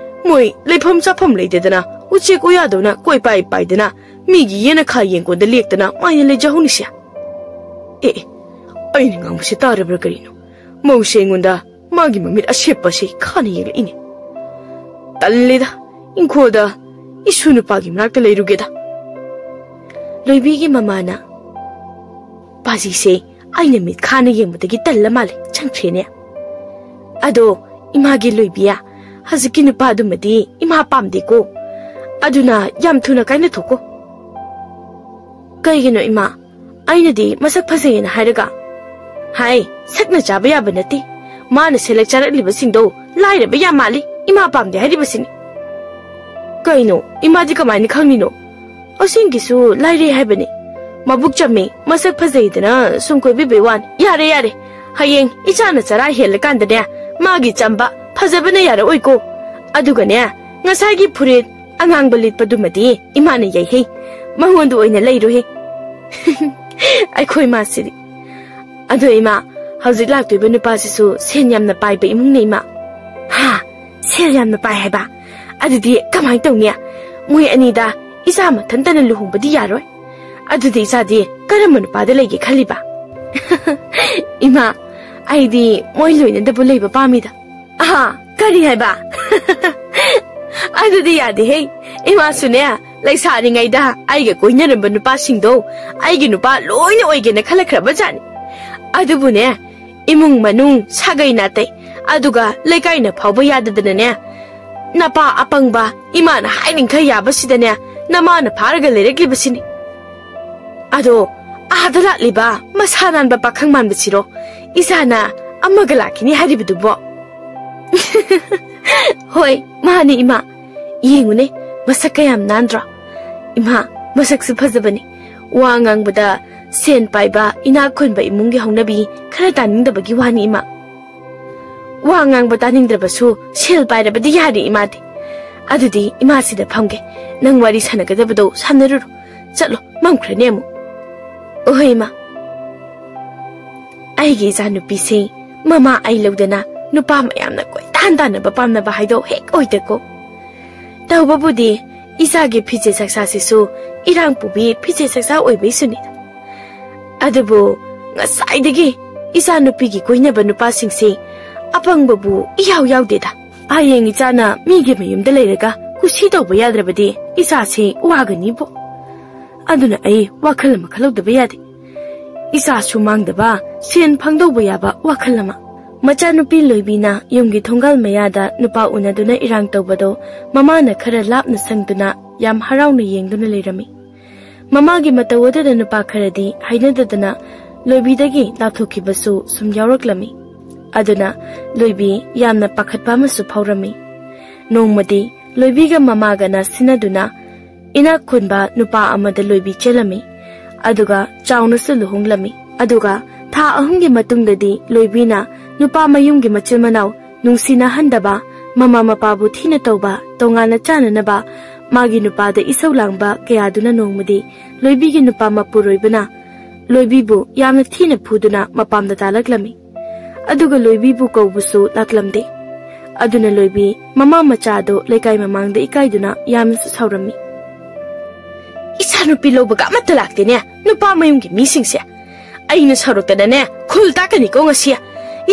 ꯃꯣꯏ ꯂꯩꯐꯝ ꯆꯥꯐꯝ ꯂꯩꯇꯗꯅ ꯎꯆꯦꯛ ꯎꯌꯥꯗꯧꯅ ꯀꯣꯏꯄꯥꯏ ꯄꯥꯏꯗꯅ ꯃꯤꯒꯤ ꯌꯦꯅꯈꯥ ꯌꯦꯡꯀꯣꯟꯗ ꯂꯦꯛꯇꯅ ꯃꯥꯏꯅ ꯂꯩꯖꯍꯧꯅꯤꯁꯦ꯫ ꯑꯦ, ꯑꯦ, ꯑꯩꯅ ꯉꯥꯡꯕꯁꯦ ꯇꯥꯔꯕ꯭ꯔꯥ ꯀꯔꯤꯅꯣ? ꯃꯧꯁꯦ ꯑꯩꯉꯣꯟꯗ ꯃꯥꯒꯤ ꯃꯃꯤꯠ ꯑꯁꯦꯞꯄꯁꯦ ꯈꯥꯅ ꯌꯦꯡꯂꯛꯏꯅꯦ꯫ ꯇꯜꯂꯦꯗ, ꯏꯪꯈꯣꯜꯗ ꯏꯁꯨ ꯅꯨꯄꯥꯒꯤ ꯃꯅꯥꯛꯇ ꯂꯩꯔꯨꯒꯦꯗ꯫ ꯂꯣꯏꯕꯤꯒꯤ ꯃꯃꯥꯅ, "ꯄꯥꯖꯤꯁꯦ ꯑꯩꯅ ꯃꯤꯠ ꯈꯥꯅ ꯌꯦꯡꯕꯗꯒꯤ ꯇꯜꯂ ꯃꯥꯜꯂꯦ, ꯆꯪꯈ꯭ꯔꯦꯅꯦ꯫ ꯑꯗꯣ ꯏꯃꯥꯒꯤ ꯂꯣꯏꯕꯤꯌꯥ, ꯍꯧꯖꯤꯛꯀꯤ ꯅꯨꯄꯥꯗꯨꯃꯗꯤ ꯏꯃꯥ ꯄꯥꯝꯗꯦꯀꯣ꯫ ꯑꯗꯨꯅ ꯌꯥꯝ ꯊꯨꯅ ꯀꯥꯏꯅꯊꯣꯛꯀꯣ꯫ ꯀꯩꯒꯤꯅꯣ ꯏꯃꯥ? ꯑꯩꯅꯗꯤ ꯃꯁꯛ ꯐꯖꯩꯌꯦꯅ ꯍꯥꯏꯔꯒ? ꯍꯥꯏ, ꯁꯛꯅ ꯆꯥꯕ ꯌꯥꯕ ꯅꯠꯇꯦ꯫ ꯃꯥꯅ ꯁꯦꯂꯦꯛ ꯆꯥꯔꯛꯂꯤꯕꯁꯤꯡꯗꯣ ꯂꯥꯏꯔꯕ ꯌꯥꯝ ꯃꯥꯜꯂꯤ, ꯏꯃꯥ ꯄꯥꯝꯗꯦ ꯍꯥꯏꯔꯤꯕꯁꯤꯅꯤ꯫ ꯀꯩꯅꯣ, ꯏꯃꯥꯗꯤ ꯀꯃꯥꯏꯅ ꯈꯪꯂꯤꯅꯣ? ꯑꯁꯦꯡꯒꯤꯁꯨ ꯂꯥꯏꯔꯩ ꯍꯥꯏꯕꯅꯤ꯫ ꯃꯕꯨꯛ ꯆꯝꯃꯤ, ꯃꯁꯛ ꯐꯖꯩꯗꯅ ꯁꯨꯝ ꯀꯣꯏꯕꯤꯕꯩ ꯋꯥꯅꯤ꯫ ꯌꯥꯔꯦ, ꯌꯥꯔꯦ꯫ ꯍꯌꯦꯡ ꯏꯆꯥꯅ ꯆꯔꯥ ꯍꯦꯜꯂꯀꯥꯟꯗꯅꯦ, ꯃꯥꯒꯤ ꯆꯝꯕ ꯐꯖꯕꯅ ꯌꯥꯔꯛꯑꯣꯏꯀꯣ꯫ ꯑꯗꯨꯒꯅꯦ, ꯉꯁꯥꯏꯒꯤ ꯐꯨꯔꯤꯠ ꯑꯉꯥꯡꯕ ꯂꯤꯠꯄꯗꯨꯃꯗꯤ ꯏꯃꯥꯅ ꯌꯩꯍꯦ꯫ ꯃꯉꯣꯟꯗ ꯑꯣꯏꯅ ꯂꯩꯔꯨꯍꯦ꯫ ꯑꯩꯈꯣꯏ ꯃꯥꯁꯤꯗꯤ꯫ ꯑꯗꯣ ꯏꯃꯥ, ꯍꯧꯖꯤꯛ ꯂꯥꯛꯇꯣꯏꯕ ꯅꯨꯄꯥꯁꯤꯁꯨ ꯁꯦꯟ ꯌꯥꯝꯅ ꯄꯥꯏꯕ ꯏꯃꯨꯡꯅꯦ ꯏꯃꯥ꯫ ꯍꯥ? ꯁꯦꯜ ꯌꯥꯝꯅ ꯄꯥꯏ ꯍꯥꯏꯕ? ꯑꯗꯨꯗꯤ ꯀꯃꯥꯏꯅ ꯇꯧꯅꯤ? ꯃꯣꯏ ꯑꯅꯤꯗ ꯏꯆꯥ ꯃꯊꯟꯇꯅ ꯂꯨꯍꯣꯡꯕꯗꯤ ꯌꯥꯔꯣꯏ꯫ ꯑꯗꯨꯗꯤ ꯏꯆꯥꯗꯤ ꯀꯔꯝꯕ ꯅꯨꯄꯥꯗ ꯂꯩꯒꯦ ꯈꯜꯂꯤꯕ? ꯏꯃꯥ, ꯑꯩꯗꯤ ꯃꯣꯏ ꯂꯣꯏꯅꯗꯕꯨ ꯂꯩꯕ ꯄꯥꯝꯃꯤꯗ꯫ ꯑꯍꯥ, ꯀꯔꯤ ꯍꯥꯏꯕ? ꯑꯗꯨꯗꯤ ꯌꯥꯗꯦꯍꯦ꯫ ꯏꯃꯥꯁꯨꯅꯦ, ꯂꯩꯁꯥꯔꯤꯉꯩꯗ ꯑꯩꯒ ꯀꯣꯏꯅꯔꯝꯕ ꯅꯨꯄꯥꯁꯤꯡꯗꯣ ꯑꯩꯒꯤ ꯅꯨꯄꯥ ꯂꯣꯏꯅ ꯑꯣꯏꯒꯦꯅ ꯈꯜꯂꯛꯈ꯭ꯔꯕ ꯖꯥꯠꯅꯤ꯫ ꯑꯗꯨꯕꯨꯅꯦ, ꯏꯃꯨꯡ ꯃꯅꯨꯡ, ꯁꯥꯒꯩ ꯅꯥꯇꯩ, ꯑꯗꯨꯒ ꯂꯩꯀꯥꯏꯅ ꯐꯥꯎꯕ ꯌꯥꯗꯗꯅꯅꯦ, ꯅꯄꯥ ꯑꯄꯪꯕ ꯏꯃꯥꯅ ꯍꯥꯏꯔꯤꯡꯈꯩ ꯌꯥꯕꯁꯤꯗꯅꯦ, ꯅꯃꯥꯅ ꯐꯥꯔꯒ ꯂꯩꯔꯛꯂꯤꯕꯁꯤꯅꯤ꯫ ꯑꯗꯣ, ꯑꯥꯗ ꯂꯥꯛꯂꯤꯕ ꯃꯁꯥ ꯅꯥꯟꯕ ꯄꯥꯈꯪ ꯃꯥꯟꯕꯁꯤꯔꯣ ꯏꯆꯥꯅ ꯑꯃꯒ ꯂꯥꯛꯈꯤꯅꯤ ꯍꯥꯏꯔꯤꯕꯗꯨꯕꯣ? ꯍꯣꯏ, ꯃꯥꯅꯤ ꯏꯃꯥ꯫ ꯌꯦꯡꯉꯨꯅꯦ, ꯃꯁꯛ ꯀꯌꯥꯝ ꯅꯥꯟꯗ꯭ꯔꯣ? ꯏꯃꯥ, ꯃꯁꯛꯁꯨ ꯐꯖꯕꯅꯤ꯫ ꯋꯥ ꯉꯥꯡꯕꯗ ꯁꯦꯟ ꯄꯥꯏꯕ, ꯏꯅꯥꯛ ꯈꯨꯟꯕ ꯏꯃꯨꯡꯒꯤ ꯍꯧꯅꯕꯤ ꯈꯔ ꯇꯥꯅꯤꯡꯗꯕꯒꯤ ꯋꯥꯅꯤ ꯏꯃꯥ꯫ ꯋꯥ ꯉꯥꯡꯕ ꯇꯥꯅꯤꯡꯗ꯭ꯔꯕꯁꯨ ꯁꯦꯜ ꯄꯥꯏꯔꯕꯗꯤ ꯌꯥꯔꯦ ꯏꯃꯥꯗꯤ꯫ ꯑꯗꯨꯗꯤ ꯏꯃꯥꯁꯤꯗ ꯐꯝꯒꯦ꯫ ꯅꯪ ꯋꯥꯔꯤ ꯁꯥꯟꯅꯒꯗꯕꯗꯣ ꯁꯥꯟꯅꯔꯨꯔꯣ꯫ ꯆꯠꯂꯣ, ꯃꯝꯈ꯭ꯔꯅꯤ ꯑꯃꯨꯛ꯫ ꯑꯣꯍꯣꯏ ꯏꯃꯥ꯫ ꯑꯩꯒꯤ ꯏꯆꯥꯅꯨꯄꯤꯁꯦ ꯃꯃꯥ ꯑꯩ ꯂꯧꯗꯅ ꯅꯨꯄꯥ ꯃꯌꯥꯝꯅ ꯀꯣꯏꯇꯥꯟ ꯇꯥꯟꯅꯕ ꯄꯥꯝꯅꯕ ꯍꯥꯏꯗꯣ ꯍꯦꯛ ꯑꯣꯏꯗꯀꯣ꯫ ꯇꯧꯕꯕꯨꯗꯤ ꯏꯆꯥꯒꯤ ꯐꯤꯖꯦꯠ ꯆꯥꯛꯆꯥꯁꯤꯁꯨ ꯏꯔꯥꯡ ꯄꯨꯕꯤ ꯐꯤꯖꯦꯠ ꯆꯥꯛꯆꯥ ꯑꯣꯏꯕꯩꯁꯨꯅꯤ꯫ ꯑꯗꯨꯕꯨ ꯉꯁꯥꯏꯗꯒꯤ ꯏꯆꯥꯅꯨꯄꯤꯒꯤ ꯀꯣꯏꯅꯕ ꯅꯨꯄꯥꯁꯤꯡꯁꯦ ꯑꯄꯪꯕꯕꯨ ꯏꯌꯥꯎ ꯌꯥꯎꯗꯦꯗ꯫ ꯍꯌꯦꯡ ꯏꯆꯥꯅ ꯃꯤꯒꯤ ꯃꯌꯨꯝꯗ ꯂꯩꯔꯒ ꯀꯨꯁꯤ ꯇꯧꯕ ꯌꯥꯗ꯭ꯔꯕꯗꯤ ꯏꯆꯥꯁꯦ ꯋꯥꯒꯅꯤꯕꯣ꯫ ꯑꯗꯨꯅ ꯑꯩ ꯋꯥꯈꯜ ꯑꯃ ꯈꯜꯍꯧꯗꯕ ꯌꯥꯗꯦ꯫ ꯏꯆꯥꯁꯨ ꯃꯥꯡꯗꯕ, ꯁꯦꯟ ꯐꯪꯗꯧꯕ ꯌꯥꯕ ꯋꯥꯈꯜ ꯑꯃ꯫ ꯃꯆꯥꯅꯨꯄꯤ ꯂꯣꯏꯕꯤꯅ ꯌꯨꯝꯒꯤ ꯊꯣꯡꯒꯥꯜ ꯃꯌꯥꯗ ꯅꯨꯄꯥ ꯎꯅꯗꯨꯅ ꯏꯔꯥꯡ ꯇꯧꯕꯗꯣ ꯃꯃꯥꯅ ꯈꯔ ꯂꯥꯞꯅ ꯁꯪꯗꯨꯅ ꯌꯥꯝ ꯍꯔꯥꯎꯅ ꯌꯦꯡꯗꯨꯅ ꯂꯩꯔꯝꯃꯤ꯫ ꯃꯃꯥꯒꯤ ꯃꯇꯧ ꯑꯗꯨꯗ ꯅꯨꯄꯥ ꯈꯔꯗꯤ ꯍꯩꯅꯗꯗꯅ ꯂꯣꯏꯕꯤꯗꯒꯤ ꯂꯥꯞꯊꯣꯛꯈꯤꯕꯁꯨ ꯁꯨꯝ ꯌꯥꯎꯔꯛꯂꯝꯃꯤ꯫ ꯑꯗꯨꯅ ꯂꯣꯏꯕꯤ ꯌꯥꯝꯅ ꯄꯥꯈꯠꯄ ꯑꯃꯁꯨ ꯐꯥꯎꯔꯝꯃꯤ꯫ ꯅꯣꯡꯃꯗꯤ ꯂꯣꯏꯕꯤꯒ ꯃꯃꯥꯒꯅ ꯁꯤꯟꯅꯗꯨꯅ ꯏꯅꯥꯛ ꯈꯨꯟꯕ ꯅꯨꯄꯥ ꯑꯃꯗ ꯂꯣꯏꯕꯤ ꯆꯦꯜꯂꯝꯃꯤ꯫ ꯑꯗꯨꯒ ꯆꯥꯎꯅꯁꯨ ꯂꯨꯍꯣꯡꯂꯝꯃꯤ꯫ ꯑꯗꯨꯒ ꯊꯥ ꯑꯍꯨꯝꯒꯤ ꯃꯇꯨꯡꯗꯗꯤ ꯂꯣꯏꯕꯤꯅ ꯅꯨꯄꯥ ꯃꯌꯨꯝꯒꯤ ꯃꯆꯤꯟ ꯃꯅꯥꯎ ꯅꯨꯡꯁꯤꯅꯍꯟꯗꯕ, ꯃꯃꯥ ꯃꯄꯥꯕꯨ ꯊꯤꯅ ꯇꯧꯕ, ꯇꯣꯉꯥꯟꯅ ꯆꯥꯅꯅꯕ ꯃꯥꯒꯤ ꯅꯨꯄꯥꯗ ꯏꯁꯧ ꯂꯥꯡꯕ ꯀꯌꯥꯗꯨꯅ ꯅꯣꯡꯃꯗꯤ ꯂꯣꯏꯕꯤꯒꯤ ꯅꯨꯄꯥ ꯃꯄꯨꯔꯣꯏꯕꯅ ꯂꯣꯏꯕꯤꯕꯨ ꯌꯥꯝꯅ ꯊꯤꯅ ꯐꯨꯗꯨꯅ ꯃꯄꯥꯝꯗ ꯇꯥꯜꯂꯛꯂꯝꯃꯤ꯫ ꯑꯗꯨꯒ ꯂꯣꯏꯕꯤꯕꯨ ꯀꯧꯕꯁꯨ ꯂꯥꯛꯂꯝꯗꯦ꯫ ꯑꯗꯨꯅ ꯂꯣꯏꯕꯤ ꯃꯃꯥ ꯃꯆꯥꯗꯣ ꯂꯩꯀꯥꯏ ꯃꯃꯥꯡꯗ ꯏꯀꯥꯏꯗꯨꯅ ꯌꯥꯝꯅꯁꯨ ꯁꯥꯎꯔꯝꯃꯤ꯫ "ꯏꯆꯥꯅꯨꯄꯤ ꯂꯧꯕꯒ ꯑꯃꯠꯇ ꯂꯥꯛꯇꯦꯅꯦ, ꯅꯨꯄꯥ ꯃꯌꯨꯝꯒꯤ ꯃꯤꯁꯤꯡꯁꯦ꯫ ꯑꯩꯅ ꯁꯥꯎꯔꯛꯇꯅꯅꯦ ꯈꯨꯜ ꯇꯥꯛꯀꯅꯤꯀꯣ ꯉꯁꯤ꯫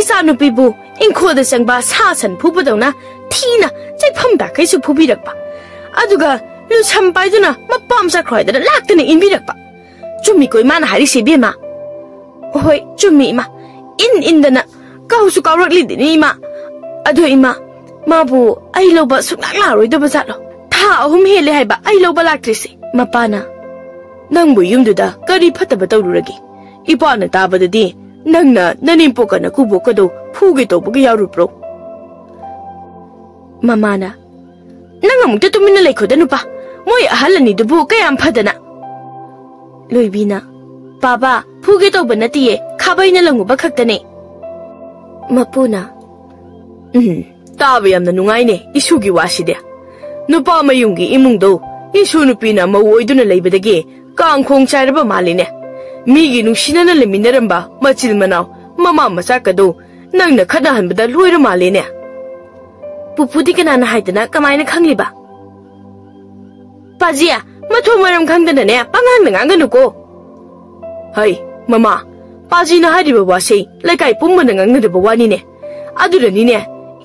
ꯏꯆꯥꯅꯨꯄꯤꯕꯨ ꯏꯪꯈꯣꯜꯗ ꯆꯪꯕ ꯁꯥ ꯁꯟ ꯐꯨꯕꯗꯧꯅ ꯊꯤꯅ ꯆꯩꯐꯝ ꯇꯥꯈꯩꯁꯨ ꯐꯨꯕꯤꯔꯛꯄ꯫ ꯑꯗꯨꯒ ꯂꯨꯁꯝ ꯄꯥꯏꯗꯨꯅ ꯃꯄꯥꯝ ꯆꯠꯈ꯭ꯔꯣ ꯍꯥꯏꯗꯅ ꯂꯥꯛꯇꯅ ꯏꯟꯕꯤꯔꯛꯄ꯫ ꯆꯨꯝꯃꯤꯀꯣ ꯏꯃꯥꯅ ꯍꯥꯏꯔꯤꯁꯦ, ꯏꯕꯦꯝꯃ?" "ꯍꯣꯏ, ꯆꯨꯝꯃꯤ ꯏꯃꯥ꯫ ꯏꯟ ꯏꯟꯗꯅ ꯀꯥꯎꯁꯨ ꯀꯥꯎꯔꯛꯂꯤꯗꯨꯅꯤ ꯏꯃꯥ꯫ ꯑꯗꯣ ꯏꯃꯥ, ꯃꯥꯕꯨ ꯑꯩ ꯂꯧꯕ ꯁꯨꯡꯂꯥꯛ ꯂꯥꯛꯑꯔꯣꯏꯗꯕ ꯖꯥꯠꯂꯣ? ꯊꯥ ꯑꯍꯨꯝ ꯍꯦꯜꯂꯦ ꯍꯥꯏꯕ ꯑꯩ ꯂꯧꯕ ꯂꯥꯛꯇ꯭ꯔꯤꯁꯦ꯫" ꯃꯄꯥꯅ, "ꯅꯪꯕꯨ ꯌꯨꯝꯗꯨꯗ ꯀꯔꯤ ꯐꯠꯇꯕ ꯇꯧꯔꯨꯔꯒꯦ? ꯏꯄꯥꯅ ꯇꯥꯕꯗꯗꯤ ꯅꯪꯅ ꯅꯅꯦꯝꯄꯣꯛꯀ ꯅꯀꯨꯕꯣꯛꯀꯗꯣ ꯐꯨꯒꯦ ꯇꯧꯕꯒ ꯌꯥꯎꯔꯨꯕ꯭ꯔꯣ?" ꯃꯃꯥꯅ, "ꯅꯪ ꯑꯃꯨꯛꯇ ꯇꯨꯃꯤꯟꯅ ꯂꯩꯈꯣꯗ ꯅꯨꯄꯥ꯫ ꯃꯣꯏ ꯑꯍꯜ ꯑꯅꯤꯗꯨꯕꯨ ꯀꯌꯥꯝ ꯐꯗꯅ꯫" ꯂꯣꯏꯕꯤꯅ, "ꯄꯥꯕꯥ, ꯐꯨꯒꯦ ꯇꯧꯕ ꯅꯠꯇꯤꯌꯦ, ꯈꯥꯕꯩꯅ ꯂꯪꯉꯨꯕ ꯈꯛꯇꯅꯦ꯫" ꯃꯄꯨꯅ, "ꯎꯝ, ꯇꯥꯕ ꯌꯥꯝꯅ ꯅꯨꯡꯉꯥꯏꯅꯦ ꯏꯁꯨꯒꯤ ꯋꯥꯁꯤꯗꯤ꯫ ꯅꯨꯄꯥ ꯃꯌꯨꯝꯒꯤ ꯏꯃꯨꯡꯗꯣ ꯏꯁꯨ ꯅꯨꯄꯤꯅ ꯃꯧ ꯑꯣꯏꯗꯨꯅ ꯂꯩꯕꯗꯒꯤ ꯀꯥꯡꯈꯣꯡ ꯆꯥꯏꯔꯕ ꯃꯥꯜꯂꯤꯅꯦ꯫ ꯃꯤꯒꯤ ꯅꯨꯡꯁꯤꯅꯅ ꯂꯩꯃꯤꯟꯅꯔꯝꯕ ꯃꯆꯤꯜ ꯃꯅꯥꯎ ꯃꯃꯥ ꯃꯆꯥꯀꯗꯣ ꯅꯪꯅ ꯈꯠꯅꯍꯟꯕꯗ ꯂꯣꯏꯔ ꯃꯥꯜꯂꯤꯅꯦ꯫" "ꯄꯨꯄꯨꯗꯤ ꯀꯅꯥꯅ ꯍꯥꯏꯗꯅ ꯀꯃꯥꯏꯅ ꯈꯪꯂꯤꯕ?" "ꯄꯥꯖꯤ, ꯃꯊꯣꯡ ꯃꯔꯝ ꯈꯪꯗꯅꯅꯦ ꯄꯉꯥꯡꯗ ꯉꯥꯡꯒꯅꯨꯀꯣ꯫" "ꯍꯩ, ꯃꯃꯥ, ꯄꯥꯖꯤꯅ ꯍꯥꯏꯔꯤꯕ ꯋꯥꯁꯦ ꯂꯩꯀꯥꯏ ꯄꯨꯝꯕꯅ ꯉꯥꯡꯅꯔꯕ ꯋꯥꯅꯤꯅꯦ꯫ ꯑꯗꯨꯅꯅꯤꯅꯦ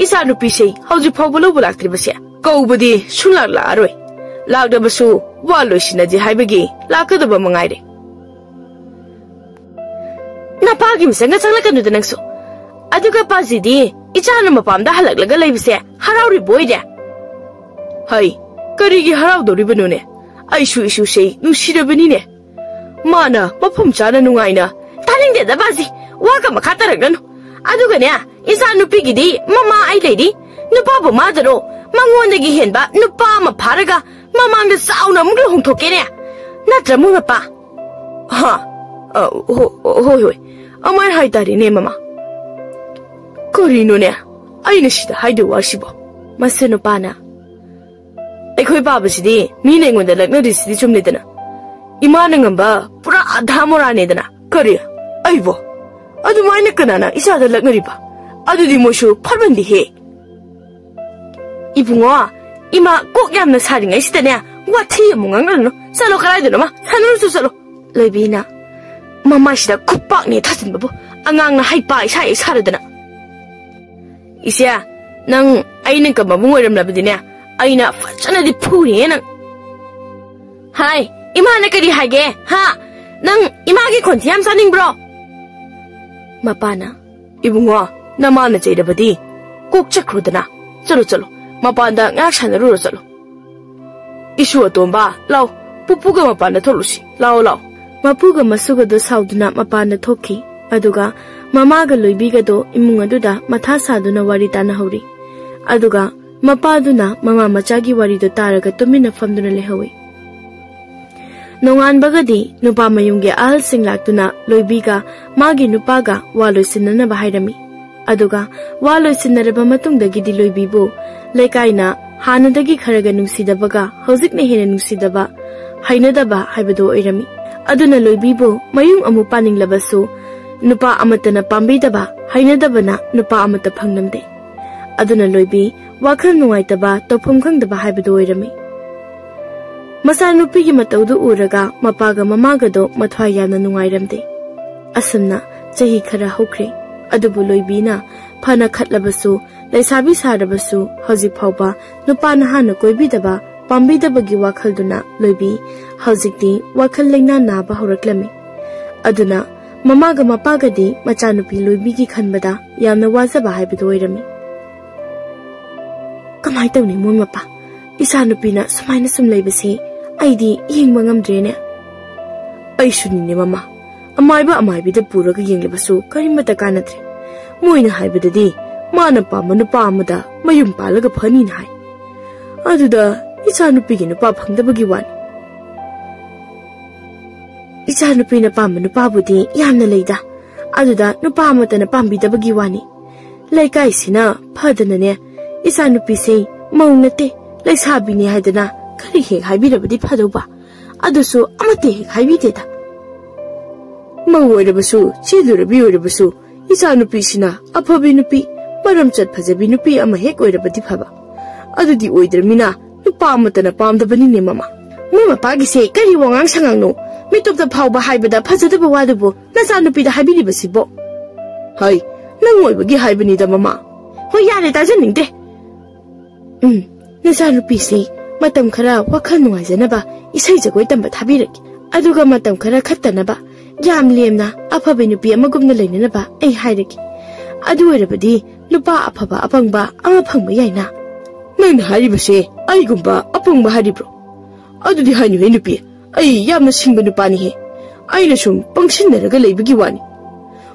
ꯏꯆꯥ ꯅꯨꯄꯤꯁꯦ ꯍꯧꯖꯤꯛ ꯐꯥꯎꯕ ꯂꯧꯕ ꯂꯥꯛꯇ꯭ꯔꯤꯕꯁꯦ꯫ ꯀꯧꯕꯗꯤ ꯁꯨꯡꯂꯥꯛ ꯂꯥꯛꯑꯔꯣꯏ꯫ ꯂꯥꯛꯂꯕꯁꯨ ꯋꯥ ꯂꯣꯏꯁꯤꯟꯅꯗꯦ ꯍꯥꯏꯕꯒꯤ ꯂꯥꯛꯀꯗꯕ ꯃꯉꯥꯏꯔꯦ꯫" ꯅꯄꯥꯒꯤ ꯃꯤꯆꯪꯒ ꯆꯪꯂꯛꯀꯅꯨꯗ ꯅꯪꯁꯨ꯫ ꯑꯗꯨꯒ ꯄꯥꯖꯤꯗꯤ ꯏꯆꯥꯅ ꯃꯄꯥꯝꯗ ꯍꯜꯂꯛꯂꯒ ꯂꯩꯕꯁꯦ ꯍꯔꯥꯎꯔꯤꯕ ꯑꯣꯏꯔꯦ꯫ ꯍꯩ, ꯀꯔꯤꯒꯤ ꯍꯔꯥꯎꯗꯧꯔꯤꯕꯅꯣꯅꯦ? ꯑꯩꯁꯨ ꯏꯁꯨꯁꯦ ꯅꯨꯡꯁꯤꯔꯕꯅꯤꯅꯦ꯫ ꯃꯥꯅ ꯃꯐꯝ ꯆꯥꯅ ꯅꯨꯡꯉꯥꯏꯅ꯫ ꯇꯥꯅꯤꯡꯗꯦꯗ ꯄꯥꯖꯤ, ꯋꯥꯒ ꯃꯈꯥ ꯇꯥꯔꯛꯂꯅꯨ꯫ ꯑꯗꯨꯒꯅꯦ, ꯏꯆꯥ ꯅꯨꯄꯤꯒꯤꯗꯤ ꯃꯃꯥ ꯑꯩ ꯂꯩꯔꯤ꯫ ꯅꯨꯄꯥꯕꯨ ꯃꯥꯗꯔꯣ? ꯃꯉꯣꯟꯗꯒꯤ ꯍꯦꯟꯕ ꯅꯨꯄꯥ ꯑꯃ ꯐꯥꯔꯒ ꯃꯃꯥꯡꯗ ꯆꯥꯎꯅ ꯑꯃꯨꯛ ꯂꯨꯍꯣꯡꯊꯣꯛꯀꯦꯅꯦ꯫ ꯅꯠꯇ꯭ꯔ ꯃꯣꯏ ꯃꯄꯥ? ꯍꯥ? ꯑ, ꯍꯣ-, ꯍꯣꯏ, ꯍꯣꯏ꯫ ꯑꯃꯥꯏ ꯍꯥꯏꯇꯥꯔꯦꯅꯦ, ꯃꯃꯥ꯫ ꯀꯔꯤꯅꯣꯅꯦ ꯑꯩꯅ ꯁꯤꯗ ꯍꯥꯏꯗꯣꯏ ꯋꯥꯁꯤꯕꯣ? ꯃꯁꯨ ꯅꯨꯄꯥꯅ, "ꯑꯩꯈꯣꯏ ꯄꯥꯕꯁꯤꯗꯤ ꯃꯤꯅ ꯑꯩꯉꯣꯟꯗ ꯂꯛꯅꯔꯤꯁꯤꯗꯤ ꯆꯨꯝꯂꯦꯗꯅ꯫ ꯏꯃꯥꯅ ꯉꯝꯕ ꯄꯨꯔꯥ ꯑꯙꯥ ꯃꯣꯔꯥꯅꯦꯗꯅ꯫ ꯀꯔꯤ? ꯑꯩꯕꯣ? ꯑꯗꯨꯃꯥꯏꯅ ꯀꯅꯥꯅ ꯏꯆꯥꯗ ꯂꯛꯅꯔꯤꯕ? ꯑꯗꯨꯗꯤ ꯃꯣꯏꯁꯨ ꯐꯠꯃꯟꯗꯦꯍꯦ꯫ ꯏꯕꯨꯡꯉꯣ, ꯏꯃꯥ ꯀꯣꯛ ꯌꯥꯝꯅ ꯁꯥꯔꯤꯉꯩꯁꯤꯗꯅꯦ, ꯋꯥꯊꯤ ꯑꯃꯨꯛ ꯉꯥꯡꯅꯔꯨꯅꯨ꯫ ꯆꯠꯂꯣ, ꯀꯗꯥꯏꯗꯅꯣꯃ ꯁꯥꯟꯅꯔꯨꯆꯣ ꯆꯠꯂꯣ꯫" ꯂꯣꯏꯕꯤꯅ ꯃꯃꯥꯏꯁꯤꯗ ꯈꯨꯄꯥꯛꯅꯦ ꯊꯥꯖꯤꯟꯕꯕꯨ, ꯑꯉꯥꯡꯅ ꯍꯩꯄꯥ ꯏꯁꯥ ꯍꯦꯛ ꯁꯥꯔꯗꯅ꯫ "ꯏꯆꯦ, ꯅꯪ ꯑꯩꯅ ꯀꯝꯕꯕꯨ ꯑꯣꯏꯔꯝꯂꯕꯗꯤꯅꯦ, ꯑꯩꯅ ꯐꯖꯅꯗꯤ ꯐꯨꯔꯤꯍꯦ ꯅꯪ꯫" "ꯍꯥꯏ, ꯏꯃꯥꯅ ꯀꯔꯤ ꯍꯥꯏꯒꯦ, ꯍꯥ? ꯅꯪ ꯏꯃꯥꯒꯤ ꯈꯣꯟꯊꯤ ꯌꯥꯝ ꯆꯥꯅꯤꯡꯕ꯭ꯔꯣ?" ꯃꯄꯥꯅ, "ꯏꯕꯨꯡꯉꯣ, ꯅꯃꯥꯅ ꯆꯩꯔꯕꯗꯤ ꯀꯣꯛ ꯆꯠꯈ꯭ꯔꯣꯗꯅ꯫ ꯆꯠꯂꯣ, ꯆꯠꯂꯣ, ꯃꯄꯥꯟꯗ ꯉꯥꯏꯍꯥꯛ ꯁꯥꯟꯅꯔꯨꯔꯣ, ꯆꯠꯂꯣ꯫ ꯏꯁꯨ ꯑꯇꯣꯝꯕ, ꯂꯥꯎ, ꯄꯨꯄꯨꯒ ꯃꯄꯥꯟꯗ ꯊꯣꯛꯂꯨꯁꯤ, ꯂꯥꯎ, ꯂꯥꯎ꯫" ꯃꯄꯨꯒ ꯃꯁꯨꯒꯗꯣ ꯁꯥꯎꯗꯨꯅ ꯃꯄꯥꯟꯗ ꯊꯣꯛꯈꯤ꯫ ꯑꯗꯨꯒ ꯃꯃꯥꯒ ꯂꯣꯏꯕꯤꯒꯗꯣ ꯏꯃꯨꯡ ꯑꯗꯨꯗ ꯃꯊꯥ ꯁꯥꯗꯨꯅ ꯋꯥꯔꯤ ꯇꯥꯅꯍꯧꯔꯤ꯫ ꯑꯗꯨꯒ ꯃꯄꯥꯗꯨꯅ ꯃꯃꯥ ꯃꯆꯥꯒꯤ ꯋꯥꯔꯤꯗꯨ ꯇꯥꯔꯒ ꯇꯨꯃꯤꯟꯅ ꯐꯝꯗꯨꯅ ꯂꯩꯍꯧꯏ꯫ ꯅꯣꯡꯉꯥꯟꯕꯒꯗꯤ ꯅꯨꯄꯥ ꯃꯌꯨꯝꯒꯤ ꯑꯍꯜꯁꯤꯡ ꯂꯥꯛꯇꯨꯅ ꯂꯣꯏꯕꯤꯒ ꯃꯥꯒꯤ ꯅꯨꯄꯥꯒ ꯋꯥ ꯂꯣꯏꯁꯤꯟꯅꯅꯕ ꯍꯥꯏꯔꯝꯃꯤ꯫ ꯑꯗꯨꯒ ꯋꯥ ꯂꯣꯏꯁꯤꯟꯅꯔꯕ ꯃꯇꯨꯡꯗꯒꯤꯗꯤ ꯂꯣꯏꯕꯤꯕꯨ ꯂꯩꯀꯥꯏꯅ ꯍꯥꯟꯅꯗꯒꯤ ꯈꯔꯒ ꯅꯨꯡꯁꯤꯗꯕꯒ ꯍꯧꯖꯤꯛꯅ ꯍꯦꯟꯅ ꯅꯨꯡꯁꯤꯗꯕ, ꯍꯩꯅꯗꯕ ꯍꯥꯏꯕꯗꯨ ꯑꯣꯏꯔꯝꯃꯤ꯫ ꯑꯗꯨꯅ ꯂꯣꯏꯕꯤꯕꯨ ꯃꯌꯨꯝ ꯑꯃꯨꯛ ꯄꯥꯅꯤꯡꯂꯕꯁꯨ ꯅꯨꯄꯥ ꯑꯃꯠꯇꯅ ꯄꯥꯝꯕꯤꯗꯕ, ꯍꯩꯅꯗꯕꯅ ꯅꯨꯄꯥ ꯑꯃꯠꯇ ꯐꯪꯂꯝꯗꯦ꯫ ꯑꯗꯨꯅ ꯂꯣꯏꯕꯤ ꯋꯥꯈꯜ ꯅꯨꯡꯉꯥꯏꯇꯕ, ꯇꯧꯐꯝ ꯈꯪꯗꯕ ꯍꯥꯏꯕꯗꯨ ꯑꯣꯏꯔꯝꯃꯤ꯫ ꯃꯆꯥꯅꯨꯄꯤꯒꯤ ꯃꯇꯧꯗꯨ ꯎꯔꯒ ꯃꯄꯥꯒ ꯃꯃꯥꯒꯗꯣ ꯃꯊ꯭ꯋꯥꯏ ꯌꯥꯝꯅ ꯅꯨꯡꯉꯥꯏꯔꯝꯗꯦ꯫ ꯑꯁꯨꯝꯅ ꯆꯍꯤ ꯈꯔ ꯍꯧꯈ꯭ꯔꯦ꯫ ꯑꯗꯨꯕꯨ ꯂꯣꯏꯕꯤꯅ ꯐꯅ ꯈꯠꯂꯕꯁꯨ, ꯂꯩꯁꯥꯕꯤ ꯁꯥꯔꯕꯁꯨ ꯍꯧꯖꯤꯛ ꯐꯥꯎꯕ ꯅꯨꯄꯥ ꯅꯍꯥꯅ ꯀꯣꯏꯕꯤꯗꯕ, ꯄꯥꯝꯕꯤꯗꯕꯒꯤ ꯋꯥꯈꯜꯗꯨꯅ ꯂꯣꯏꯕꯤ ꯍꯧꯖꯤꯛꯇꯤ ꯋꯥꯈꯜ ꯂꯩꯅꯥ ꯅꯥꯕ ꯍꯧꯔꯛꯂꯝꯃꯤ꯫ ꯑꯗꯨꯅ ꯃꯃꯥꯒ ꯃꯄꯥꯒꯗꯤ ꯃꯆꯥꯅꯨꯄꯤ ꯂꯣꯏꯕꯤꯒꯤ ꯈꯟꯕꯗ ꯌꯥꯝꯅ ꯋꯥꯖꯕ ꯍꯥꯏꯕꯗꯨ ꯑꯣꯏꯔꯝꯃꯤ꯫ "ꯀꯃꯥꯏ ꯇꯧꯅꯤ ꯃꯣꯏ ꯃꯄꯥ? ꯏꯆꯥꯅꯨꯄꯤꯅ ꯁꯨꯃꯥꯏꯅ ꯁꯨꯝ ꯂꯩꯕꯁꯦ ꯑꯩꯗꯤ ꯌꯦꯡꯕ ꯉꯝꯗ꯭ꯔꯦꯅꯦ꯫" "ꯑꯩꯁꯨꯅꯤꯅꯦ ꯃꯃꯥ, ꯑꯃꯥꯏꯕ ꯑꯃꯥꯏꯕꯤꯗ ꯄꯨꯔꯒ ꯌꯦꯡꯂꯕꯁꯨ ꯀꯔꯤꯃꯠꯇ ꯀꯥꯟꯅꯗ꯭ꯔꯦ꯫ ꯃꯣꯏꯅ ꯍꯥꯏꯕꯗꯗꯤ ꯃꯥꯅ ꯄꯥꯝꯕ ꯅꯨꯄꯥ ꯑꯃꯗ ꯃꯌꯨꯝ ꯄꯥꯜꯂꯒ ꯐꯅꯤꯅ ꯍꯥꯏ꯫ ꯑꯗꯨꯗ ꯏꯆꯥꯅꯨꯄꯤꯒꯤ ꯅꯨꯄꯥ ꯐꯪꯗꯕꯒꯤ ꯋꯥꯅꯤ꯫" "ꯏꯆꯥꯅꯨꯄꯤꯅ ꯄꯥꯝꯕ ꯅꯨꯄꯥꯕꯨꯗꯤ ꯌꯥꯝꯅ ꯂꯩꯗ, ꯑꯗꯨꯗ ꯅꯨꯄꯥ ꯑꯃꯠꯇꯅ ꯄꯥꯝꯕꯤꯗꯕꯒꯤ ꯋꯥꯅꯤ꯫ ꯂꯩꯀꯥꯏꯁꯤꯅ ꯐꯗꯅꯅꯦ, ꯏꯆꯥꯅꯨꯄꯤꯁꯦ ꯃꯧ ꯅꯠꯇꯦ, ꯂꯩꯁꯥꯕꯤꯅꯤ ꯍꯥꯏꯗꯅ ꯀꯔꯤ ꯍꯦꯛ ꯍꯥꯏꯕꯤꯔꯕꯗꯤ ꯐꯗꯧꯕ, ꯑꯗꯨꯁꯨ ꯑꯃꯠꯇ ꯍꯦꯛ ꯍꯥꯏꯕꯤꯗꯦꯗ꯫ ꯃꯧ ꯑꯣꯏꯔꯕꯁꯨ, ꯆꯦꯜꯂꯨꯔꯕꯤ ꯑꯣꯏꯔꯕꯁꯨ, ꯏꯆꯥꯅꯨꯄꯤꯁꯤꯅ ꯑꯐꯕꯤ ꯅꯨꯄꯤ, ꯃꯔꯝꯆꯠ ꯐꯖꯕꯤ ꯅꯨꯄꯤ ꯑꯃ ꯍꯦꯛ ꯑꯣꯏꯔꯕꯗꯤ ꯐꯕ, ꯑꯗꯨꯗꯤ ꯑꯣꯏꯗ꯭ꯔꯃꯤꯅ ꯅꯨꯄꯥ ꯑꯃꯠꯇꯅ ꯄꯥꯝꯗꯕꯅꯤꯅꯦ ꯃꯃꯥ꯫" "ꯃꯣꯏ ꯃꯄꯥꯒꯤꯁꯦ ꯀꯔꯤ ꯋꯥꯉꯥꯡ ꯁꯉꯥꯡꯅꯣ? ꯃꯤꯇꯣꯞꯇ ꯐꯥꯎꯕ ꯍꯥꯏꯕꯗ ꯐꯖꯗꯕ ꯋꯥꯗꯨꯕꯨ ꯅꯆꯥꯅꯨꯄꯤꯗ ꯍꯥꯏꯕꯤꯔꯤꯕꯁꯤꯕꯣ?" "ꯍꯩ, ꯅꯪ ꯑꯣꯏꯕꯒꯤ ꯍꯥꯏꯕꯅꯤꯗ ꯃꯃꯥ꯫" "ꯍꯣꯏ, ꯌꯥꯔꯦ, ꯇꯥꯖꯅꯤꯡꯗꯦ꯫ ꯎꯝ, ꯅꯆꯥꯅꯨꯄꯤꯁꯦ ꯃꯇꯝ ꯈꯔ ꯋꯥꯈꯜ ꯅꯨꯡꯉꯥꯏꯖꯅꯕ ꯏꯁꯩ ꯖꯒꯣꯏ ꯇꯝꯕ ꯊꯥꯕꯤꯔꯒꯦ꯫ ꯑꯗꯨꯒ ꯃꯇꯝ ꯈꯔ ꯈꯠꯇꯅꯕ ꯌꯥꯝ ꯂꯦꯝꯅ ꯑꯐꯕ ꯅꯨꯄꯤ ꯑꯃꯒꯨꯝꯅ ꯂꯩꯅꯅꯕ ꯑꯩ ꯍꯥꯏꯔꯒꯦ꯫ ꯑꯗꯨ ꯑꯣꯏꯔꯕꯗꯤ ꯅꯨꯄꯥ ꯑꯐꯕ ꯑꯄꯪꯕ ꯑꯃ ꯐꯪꯕ ꯌꯥꯏꯅ꯫" "ꯅꯪꯅ ꯍꯥꯏꯔꯤꯕꯁꯦ ꯑꯩꯒꯨꯝꯕ ꯑꯄꯪꯕ ꯍꯥꯏꯔꯤꯕ꯭ꯔꯣ? ꯑꯗꯨꯗꯤ ꯍꯥꯏꯅꯨꯍꯦ ꯅꯨꯄꯤ, ꯑꯩ ꯌꯥꯝꯅ ꯁꯤꯡꯕ ꯅꯨꯄꯥꯅꯤꯍꯦ꯫ ꯑꯩꯅ ꯁꯨꯝ ꯄꯪꯁꯤꯟꯅꯔꯒ ꯂꯩꯕꯒꯤ ꯋꯥꯅꯤ꯫"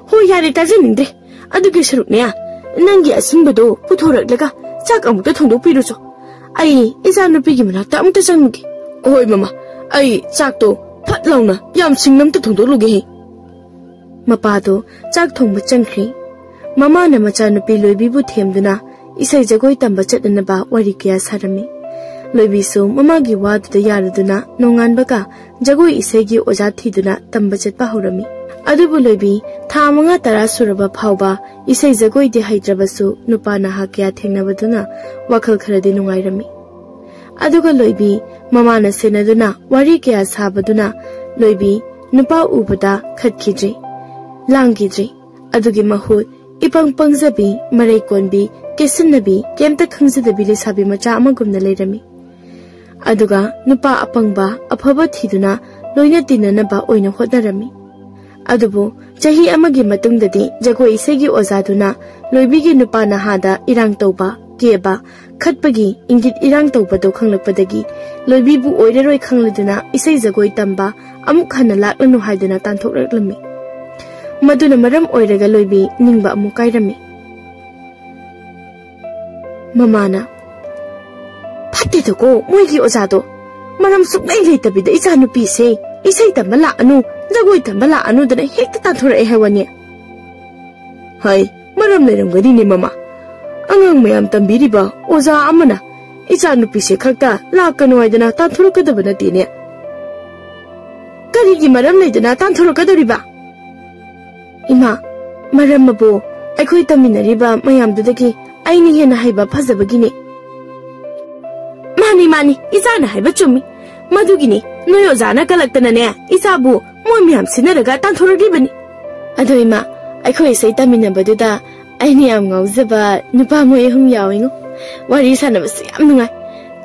"ꯍꯣꯏ, ꯌꯥꯔꯦ, ꯇꯥꯖꯅꯤꯡꯗ꯭ꯔꯦ꯫ ꯑꯗꯨꯒꯤ ꯁꯔꯨꯛꯅꯦ, ꯅꯪꯒꯤ ꯑꯁꯤꯟꯕꯗꯣ ꯄꯨꯊꯣꯔꯛꯂꯒ ꯆꯥꯛ ꯑꯃꯨꯛꯇ ꯊꯣꯡꯗꯣꯛꯄꯤꯔꯨꯆꯣ꯫ ꯑꯩ ꯏꯆꯥꯅꯨꯄꯤꯒꯤ ꯃꯅꯥꯛꯇ ꯑꯃꯨꯛꯇ ꯆꯪꯉꯨꯒꯦ꯫" "ꯍꯣꯏ ꯃꯃꯥ, ꯑꯩ ꯆꯥꯛꯇꯣ ꯐꯠ ꯂꯥꯎꯅ ꯌꯥꯝ ꯁꯤꯡꯅ ꯑꯝꯇ ꯊꯣꯡꯗꯣꯛꯂꯨꯒꯦꯍꯦ꯫" ꯃꯄꯥꯗꯣ ꯆꯥꯛ ꯊꯣꯡꯕ ꯆꯪꯈ꯭ꯔꯤ꯫ ꯃꯃꯥꯅ ꯃꯆꯥꯅꯨꯄꯤ ꯂꯣꯏꯕꯤꯕꯨ ꯊꯦꯝꯗꯨꯅ ꯏꯁꯩ ꯖꯒꯣꯏ ꯇꯝꯕ ꯆꯠꯅꯅꯕ ꯋꯥꯔꯤ ꯀꯌꯥ ꯁꯥꯔꯝꯃꯤ꯫ ꯂꯣꯏꯕꯤꯁꯨ ꯃꯃꯥꯒꯤ ꯋꯥꯗꯨꯗ ꯌꯥꯔꯗꯨꯅ ꯅꯣꯡꯉꯥꯟꯕꯒ ꯖꯒꯣꯏ ꯏꯁꯩꯒꯤ ꯑꯣꯖꯥ ꯊꯤꯗꯨꯅ ꯇꯝꯕ ꯆꯠꯄ ꯍꯧꯔꯝꯃꯤ꯫ ꯑꯗꯨꯕꯨ ꯂꯣꯏꯕꯤ ꯊꯥ ꯃꯉꯥ ꯇꯔꯥ ꯁꯨꯔꯕ ꯐꯥꯎꯕ ꯏꯁꯩ ꯖꯒꯣꯏꯗꯤ ꯍꯩꯇ꯭ꯔꯕꯁꯨ ꯅꯨꯄꯥ ꯅꯍꯥ ꯀꯌꯥ ꯊꯦꯡꯅꯕꯗꯨꯅ ꯋꯥꯈꯜ ꯈꯔꯗꯤ ꯅꯨꯡꯉꯥꯏꯔꯝꯃꯤ꯫ ꯑꯗꯨꯒ ꯂꯣꯏꯕꯤ ꯃꯃꯥꯅ ꯁꯦꯟꯅꯗꯨꯅ ꯋꯥꯔꯤ ꯀꯌꯥ ꯁꯥꯕꯗꯨꯅ ꯂꯣꯏꯕꯤ ꯅꯨꯄꯥ ꯎꯕꯗ ꯈꯠꯈꯤꯗ꯭ꯔꯤ, ꯂꯥꯡꯈꯤꯗ꯭ꯔꯤ꯫ ꯑꯗꯨꯒꯤ ꯃꯍꯨꯠ ꯏꯄꯪ ꯄꯪꯖꯕꯤ, ꯃꯔꯩ ꯀꯣꯟꯕꯤ, ꯀꯦꯁꯤꯟꯅꯕꯤ, ꯀꯩꯝꯇ ꯈꯪꯖꯗꯕꯤ ꯂꯩꯁꯥꯕꯤ ꯃꯆꯥ ꯑꯃꯒꯨꯝꯅ ꯂꯩꯔꯝꯃꯤ꯫ ꯑꯗꯨꯒ ꯅꯨꯄꯥ ꯑꯄꯪꯕ ꯑꯐꯕ ꯊꯤꯗꯨꯅ ꯂꯣꯏꯅ ꯇꯤꯟꯅꯅꯕ ꯑꯣꯏꯅ ꯍꯣꯠꯅꯔꯝꯃꯤ꯫ ꯑꯗꯨꯕꯨ ꯆꯍꯤ ꯑꯃꯒꯤ ꯃꯇꯨꯡꯗꯗꯤ ꯖꯒꯣꯏ ꯏꯁꯩꯒꯤ ꯑꯣꯖꯥꯗꯨꯅ ꯂꯣꯏꯕꯤꯒꯤ ꯅꯨꯄꯥ ꯅꯍꯥꯗ ꯏꯔꯥꯡ ꯇꯧꯕ, ꯀꯦꯕ, ꯈꯠꯄꯒꯤ ꯏꯪꯒꯤꯠ ꯏꯔꯥꯡ ꯇꯧꯕꯗꯨ ꯈꯪꯂꯛꯄꯗꯒꯤ ꯂꯣꯏꯕꯤꯕꯨ ꯑꯣꯏꯔꯔꯣꯏ ꯈꯪꯂꯗꯨꯅ ꯏꯁꯩ ꯖꯒꯣꯏ ꯇꯝꯕ ꯑꯃꯨꯛ ꯍꯟꯅ ꯂꯥꯛꯂꯅꯨ ꯍꯥꯏꯗꯨꯅ ꯇꯥꯟꯊꯣꯛꯂꯛꯂꯝꯃꯤ꯫ ꯃꯗꯨꯅ ꯃꯔꯝ ꯑꯣꯏꯔꯒ ꯂꯣꯏꯕꯤ ꯅꯤꯡꯕ ꯑꯃꯨꯛ ꯀꯥꯏꯔꯝꯃꯤ꯫ ꯃꯃꯥꯅ, "ꯐꯠꯇꯦꯗꯀꯣ ꯃꯣꯏꯒꯤ ꯑꯣꯖꯥꯗꯣ, ꯃꯔꯝ ꯁꯨꯛꯂꯩ ꯂꯩꯇꯕꯤꯗ ꯏꯆꯥ ꯅꯨꯄꯤꯁꯦ ꯏꯁꯩ ꯇꯝꯕ ꯂꯥꯛꯑꯅꯨ, ꯖꯒꯣꯏ ꯇꯝꯕ ꯂꯥꯛꯑꯅꯨꯗꯅ ꯍꯦꯛꯇ ꯇꯥꯟꯊꯣꯔꯛꯑꯦ ꯍꯥꯏ ꯋꯥꯅꯤ"꯫ "ꯍꯥꯏ, ꯃꯔꯝ ꯂꯩꯔꯝꯒꯅꯤꯅꯦ ꯃꯃꯥ꯫ ꯑꯉꯥꯡ ꯃꯌꯥꯝ ꯇꯝꯕꯤꯔꯤꯕ ꯑꯣꯖꯥ ꯑꯃꯅ ꯏꯆꯥ ꯅꯨꯄꯤꯁꯦ ꯈꯛꯇ ꯂꯥꯛꯀꯅꯨ ꯍꯥꯏꯗꯅ ꯇꯥꯟꯊꯣꯔꯛꯀꯗꯕ ꯅꯠꯇꯦꯅꯦ"꯫ "ꯀꯔꯤꯒꯤ ꯃꯔꯝ ꯂꯩꯗꯅ ꯇꯥꯟꯊꯣꯔꯛꯀꯗꯧꯔꯤꯕ?" "ꯏꯃꯥ, ꯃꯔꯝ ꯑꯕꯨ ꯑꯩꯈꯣꯏ ꯇꯝꯃꯤꯟꯅꯔꯤꯕ ꯃꯌꯥꯝꯗꯨꯗꯒꯤ ꯑꯩꯅ ꯍꯦꯟꯅ ꯍꯩꯕ ꯐꯖꯕꯒꯤꯅꯦ"꯫ "ꯃꯥꯅꯤ, ꯃꯥꯅꯤ, ꯏꯆꯥꯅ ꯍꯥꯏꯕ ꯆꯨꯝꯃꯤ꯫ ꯃꯗꯨꯒꯤꯅꯤ ꯅꯣꯏ ꯑꯣꯖꯥꯅ ꯀꯜꯂꯛꯇꯅꯅꯦ ꯏꯆꯥꯕꯨ ꯃꯣꯏ ꯃꯌꯥꯝ ꯁꯤꯟꯅꯔꯒ ꯇꯥꯟꯊꯣꯔꯛꯂꯤꯕꯅꯤ"꯫ "ꯑꯗꯣ ꯏꯃꯥ, ꯑꯩꯈꯣꯏ ꯏꯁꯩ ꯇꯝꯃꯤꯟꯅꯕꯗꯨꯗ ꯑꯩꯅ ꯌꯥꯝ ꯉꯥꯎꯖꯕ ꯅꯨꯄꯥ ꯃꯣꯏ ꯑꯍꯨꯝ ꯌꯥꯎꯏꯉꯣ꯫ ꯋꯥꯔꯤ ꯁꯥꯟꯅꯕꯁꯨ ꯌꯥꯝ ꯅꯨꯡꯉꯥꯏ꯫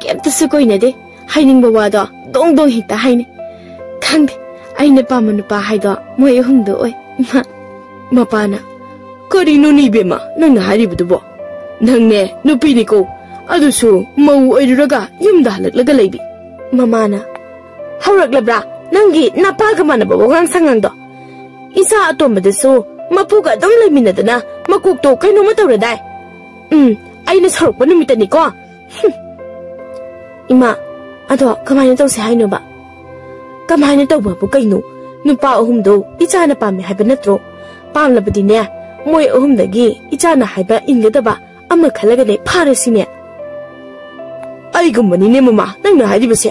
ꯀꯩꯝꯇꯁꯨ ꯀꯣꯏꯅꯗꯦ꯫ ꯍꯥꯏꯅꯤꯡꯕ ꯋꯥꯗꯣ ꯗꯣꯡ ꯗꯣꯡ ꯍꯦꯛꯇ ꯍꯥꯏꯅꯩ꯫ ꯈꯪꯗꯦ, ꯑꯩꯅ ꯄꯥꯝꯕ ꯅꯨꯄꯥ ꯍꯥꯏꯗꯣ ꯃꯣꯏ ꯑꯍꯨꯝꯗꯣ ꯑꯣꯏ"꯫ ꯃꯄꯥꯅ, "ꯀꯔꯤꯅꯣꯅꯦ ꯏꯕꯦꯝꯃ ꯅꯪꯅ ꯍꯥꯏꯔꯤꯕꯗꯨꯕꯣ? ꯅꯪꯅꯦ ꯅꯨꯄꯤꯅꯤꯀꯣ, ꯑꯗꯨꯁꯨ ꯃꯧ ꯑꯣꯏꯔꯨꯔꯒ ꯌꯨꯝꯗ ꯍꯜꯂꯛꯂꯒ ꯂꯩꯕꯤ"꯫ ꯃꯃꯥꯅ, "ꯍꯧꯔꯛꯂꯕ꯭ꯔꯥ ꯅꯪꯒꯤ ꯅꯄꯥꯒ ꯃꯥꯟꯅꯕ ꯋꯥꯉꯥꯡ ꯁꯉꯥꯡꯗꯣ? ꯏꯆꯥ ꯑꯇꯣꯝꯕꯗꯁꯨ ꯃꯄꯨꯒ ꯑꯗꯨꯝ ꯂꯩꯃꯤꯟꯅꯗꯅ ꯃꯀꯣꯛꯇꯣ ꯀꯩꯅꯣꯝꯃ ꯇꯧꯔꯗꯥꯏ? ꯎꯝ, ꯑꯩꯅ ꯁꯧꯔꯛꯄ ꯅꯨꯃꯤꯠꯇꯅꯤꯀꯣ"꯫ ꯍꯨꯝ꯫ "ꯏꯃꯥ, ꯑꯗꯣ ꯀꯃꯥꯏꯅ ꯇꯧꯁꯦ ꯍꯥꯏꯅꯣꯕ?" "ꯀꯃꯥꯏꯅ ꯇꯧꯕꯕꯨ ꯀꯩꯅꯣ? ꯅꯨꯄꯥ ꯑꯍꯨꯝꯗꯣ ꯏꯆꯥꯅ ꯄꯥꯝꯃꯦ ꯍꯥꯏꯕ ꯅꯠꯇ꯭ꯔꯣ? ꯄꯥꯝꯂꯕꯗꯤꯅꯦ, ꯃꯣꯏ ꯑꯍꯨꯝꯗꯒꯤ ꯏꯆꯥꯅ ꯍꯥꯏꯕ ꯏꯟꯒꯗꯕ ꯑꯃ ꯈꯜꯂꯒꯅꯦ ꯐꯥꯔꯁꯤꯅꯦ"꯫ "ꯑꯩꯒꯨꯝꯕꯅꯤꯅꯦ ꯃꯃꯥ ꯅꯪꯅ ꯍꯥꯏꯔꯤꯕꯁꯦ"꯫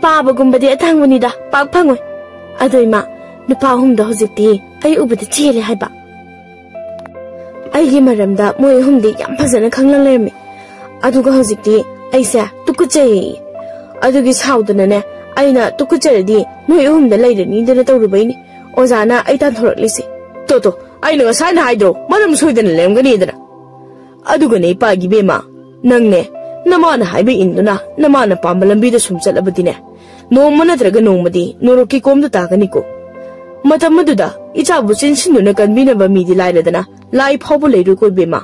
"ꯄꯥꯕꯒꯨꯝꯕꯗꯤ ꯑꯇꯥꯡꯕꯅꯤꯗ, ꯄꯥꯛ ꯐꯪꯉꯣꯏ꯫ ꯑꯗꯣ ꯏꯃꯥ, ꯅꯨꯄꯥ ꯑꯍꯨꯝꯗꯣ ꯍꯧꯖꯤꯛꯇꯤ ꯑꯩ ꯎꯕꯗ ꯆꯦꯜꯂꯦ ꯍꯥꯏꯕ꯫ ꯑꯩꯒꯤ ꯃꯔꯝꯗ ꯃꯣꯏ ꯑꯍꯨꯝꯗꯤ ꯌꯥꯝ ꯐꯖꯅ ꯈꯪꯂ ꯂꯩꯔꯝꯃꯤ꯫ ꯑꯗꯨꯒ ꯍꯧꯖꯤꯛꯇꯤ ꯑꯩꯁꯦ ꯇꯨꯀꯠꯆꯩꯌꯦ꯫ ꯑꯗꯨꯒꯤ ꯁꯥꯎꯗꯅꯅꯦ, ꯑꯩꯅ ꯇꯨꯀꯠꯆꯔꯗꯤ ꯅꯣꯏ ꯑꯍꯨꯝꯗ ꯂꯩꯔꯅꯤꯗꯅ ꯇꯧꯔꯨꯕꯩꯅꯤ ꯑꯣꯖꯥꯅ ꯑꯩ ꯇꯥꯟꯊꯣꯔꯛꯂꯤꯁꯦ"꯫ "ꯇꯣ ꯇꯣ, ꯑꯩꯅ ꯉꯁꯥꯏꯅ ꯍꯥꯏꯗ꯭ꯔꯣ ꯃꯔꯝ ꯁꯣꯏꯗꯅ ꯂꯩꯔꯝꯒꯅꯤꯗꯅ"꯫ "ꯑꯗꯨꯒꯅꯦ ꯏꯄꯥꯒꯤ ꯏꯕꯦꯝꯃ, ꯅꯪꯅꯦ ꯅꯃꯥꯅ ꯍꯥꯏꯕ ꯏꯟꯗꯨꯅ ꯅꯃꯥꯅ ꯄꯥꯝꯕ ꯂꯝꯕꯤꯗ ꯁꯨꯝ ꯆꯠꯂꯕꯗꯤꯅꯦ, ꯅꯣꯡꯃ ꯅꯠꯇ꯭ꯔꯒ ꯅꯣꯡꯃꯗꯤ ꯅꯣꯔꯣꯛꯀꯤ ꯀꯣꯝꯗ ꯇꯥꯒꯅꯤꯀꯣ"꯫ ꯃꯇꯝ ꯑꯗꯨꯗ ꯏꯆꯥꯕꯨ ꯆꯤꯟꯁꯤꯟꯗꯨꯅ ꯀꯟꯕꯤꯅꯕ ꯃꯤꯗꯤ ꯂꯥꯏꯔꯗꯅ, ꯂꯥꯏ ꯐꯥꯎꯕ ꯂꯩꯔꯨꯀꯣ ꯏꯕꯦꯝꯃ꯫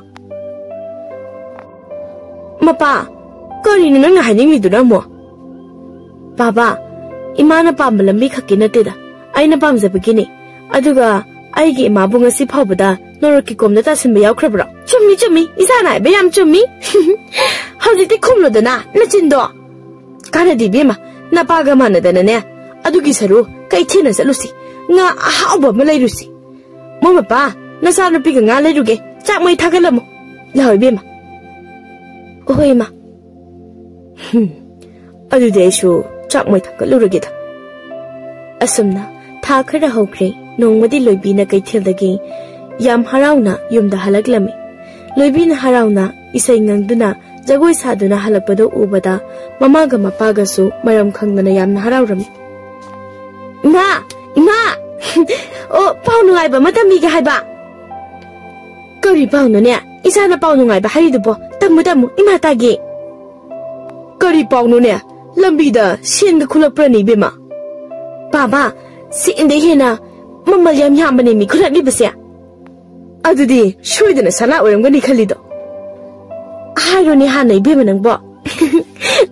ꯃꯄꯥ, ꯀꯔꯤꯅꯣ ꯅꯪꯅ ꯍꯥꯏꯅꯤꯡꯂꯤꯗꯨꯅ ꯑꯃꯨꯛ? ꯕꯥꯕꯥ, ꯏꯃꯥꯅ ꯄꯥꯝꯕ ꯂꯝꯕꯤ ꯈꯛꯀꯤ ꯅꯠꯇꯦꯗ, ꯑꯩꯅ ꯄꯥꯝꯖꯕꯒꯤꯅꯤ꯫ ꯑꯗꯨꯒ ꯑꯩꯒꯤ ꯏꯃꯥꯕꯨ ꯉꯁꯤ ꯐꯥꯎꯕꯗ ꯅꯣꯔꯣꯛꯀꯤ ꯀꯣꯝꯗ ꯇꯥꯁꯤꯟꯕ ꯌꯥꯎꯈ꯭ꯔꯕ꯭ꯔꯣ? ꯆꯨꯝꯃꯤ, ꯆꯨꯝꯃꯤ, ꯏꯆꯥꯅ ꯍꯥꯏꯕ ꯌꯥꯝ ꯆꯨꯝꯃꯤ꯫ ꯍꯧꯖꯤꯛꯇꯤ ꯈꯨꯝꯂꯨꯗꯅ, ꯅꯆꯤꯟꯗꯣ꯫ ꯀꯥꯟꯅꯗꯦ ꯏꯕꯦꯝꯃ, ꯅꯄꯥꯒ ꯃꯥꯟꯅꯗꯅꯅꯦ꯫ ꯑꯗꯨꯒꯤ ꯁꯔꯨ ꯀꯩꯊꯦꯜꯗ ꯆꯠꯂꯨꯁꯤ, ꯉꯥ ꯑꯍꯥꯎꯕ ꯑꯃ ꯂꯩꯔꯨꯁꯤ꯫ ꯃꯣꯏ ꯃꯄꯥ, ꯅꯆꯥꯅꯨꯄꯤꯒ ꯉꯥ ꯂꯩꯔꯨꯒꯦ, ꯆꯥꯛ ꯃꯩ ꯊꯥꯒꯠꯂꯝꯃꯨ꯫ ꯂꯥꯛꯑꯣ ꯏꯕꯦꯝꯃ꯫ ꯍꯣꯏ ꯏꯃꯥ꯫ ꯍꯨꯝ, ꯑꯗꯨꯗꯤ ꯑꯩꯁꯨ ꯆꯥꯛ ꯃꯩ ꯊꯥꯒꯠꯂꯨꯔꯒꯦꯗ꯫ ꯑꯁꯨꯝꯅ ꯊꯥ ꯈꯔ ꯍꯧꯈ꯭ꯔꯦ꯫ ꯅꯣꯡꯃꯗꯤ ꯂꯣꯏꯕꯤꯅ ꯀꯩꯊꯦꯜꯗꯒꯤ ꯌꯥꯝ ꯍꯔꯥꯎꯅ ꯌꯨꯝꯗ ꯍꯜꯂꯛꯂꯝꯃꯤ꯫ ꯂꯣꯏꯕꯤꯅ ꯍꯔꯥꯎꯅ ꯏꯁꯩ ꯉꯪꯗꯨꯅ ꯖꯒꯣꯏ ꯁꯥꯗꯨꯅ ꯍꯜꯂꯛꯄꯗꯨ ꯎꯕꯗ ꯃꯃꯥꯒ ꯃꯄꯥꯒꯁꯨ ꯃꯔꯝ ꯈꯪꯗꯅ ꯌꯥꯝꯅ ꯍꯔꯥꯎꯔꯝꯃꯤ꯫ "ꯏꯃꯥ! ꯏꯃꯥ!" "ꯑꯣ, ꯄꯥꯎ ꯅꯨꯡꯉꯥꯏꯕ ꯑꯃ ꯇꯝꯕꯤꯒꯦ ꯍꯥꯏꯕ꯫" "ꯀꯔꯤ ꯄꯥꯎꯅꯣꯅꯦ? ꯏꯆꯥꯅ ꯄꯥꯎ ꯅꯨꯡꯉꯥꯏꯕ ꯍꯥꯏꯔꯤꯗꯨꯕꯣ? ꯇꯝꯃꯨ, ꯇꯝꯃꯨ, ꯏꯃꯥ ꯇꯥꯒꯦ꯫" "ꯀꯔꯤ ꯄꯥꯎꯅꯣꯅꯦ? ꯂꯝꯕꯤꯗ ꯁꯦꯟꯒ ꯈꯨꯜꯂꯛꯄ꯭ꯔꯅꯦ ꯏꯕꯦꯝꯃ?" "ꯕꯥꯕꯥ, ꯁꯦꯟꯗꯩ ꯍꯦꯟꯅ ꯃꯃꯜ ꯌꯥꯝ ꯌꯥꯝꯕꯅꯦ ꯃꯤ ꯈꯨꯜꯂꯛꯂꯤꯕꯁꯦ꯫" "ꯑꯗꯨꯗꯤ ꯁꯣꯏꯗꯅ ꯁꯅꯥ ꯑꯣꯏꯔꯝꯒꯅꯤ ꯈꯜꯂꯤꯗꯣ?" "ꯍꯥꯏꯔꯣꯅꯦ ꯍꯥꯟꯅ ꯏꯕꯦꯝꯃ ꯅꯪꯕꯣ꯫"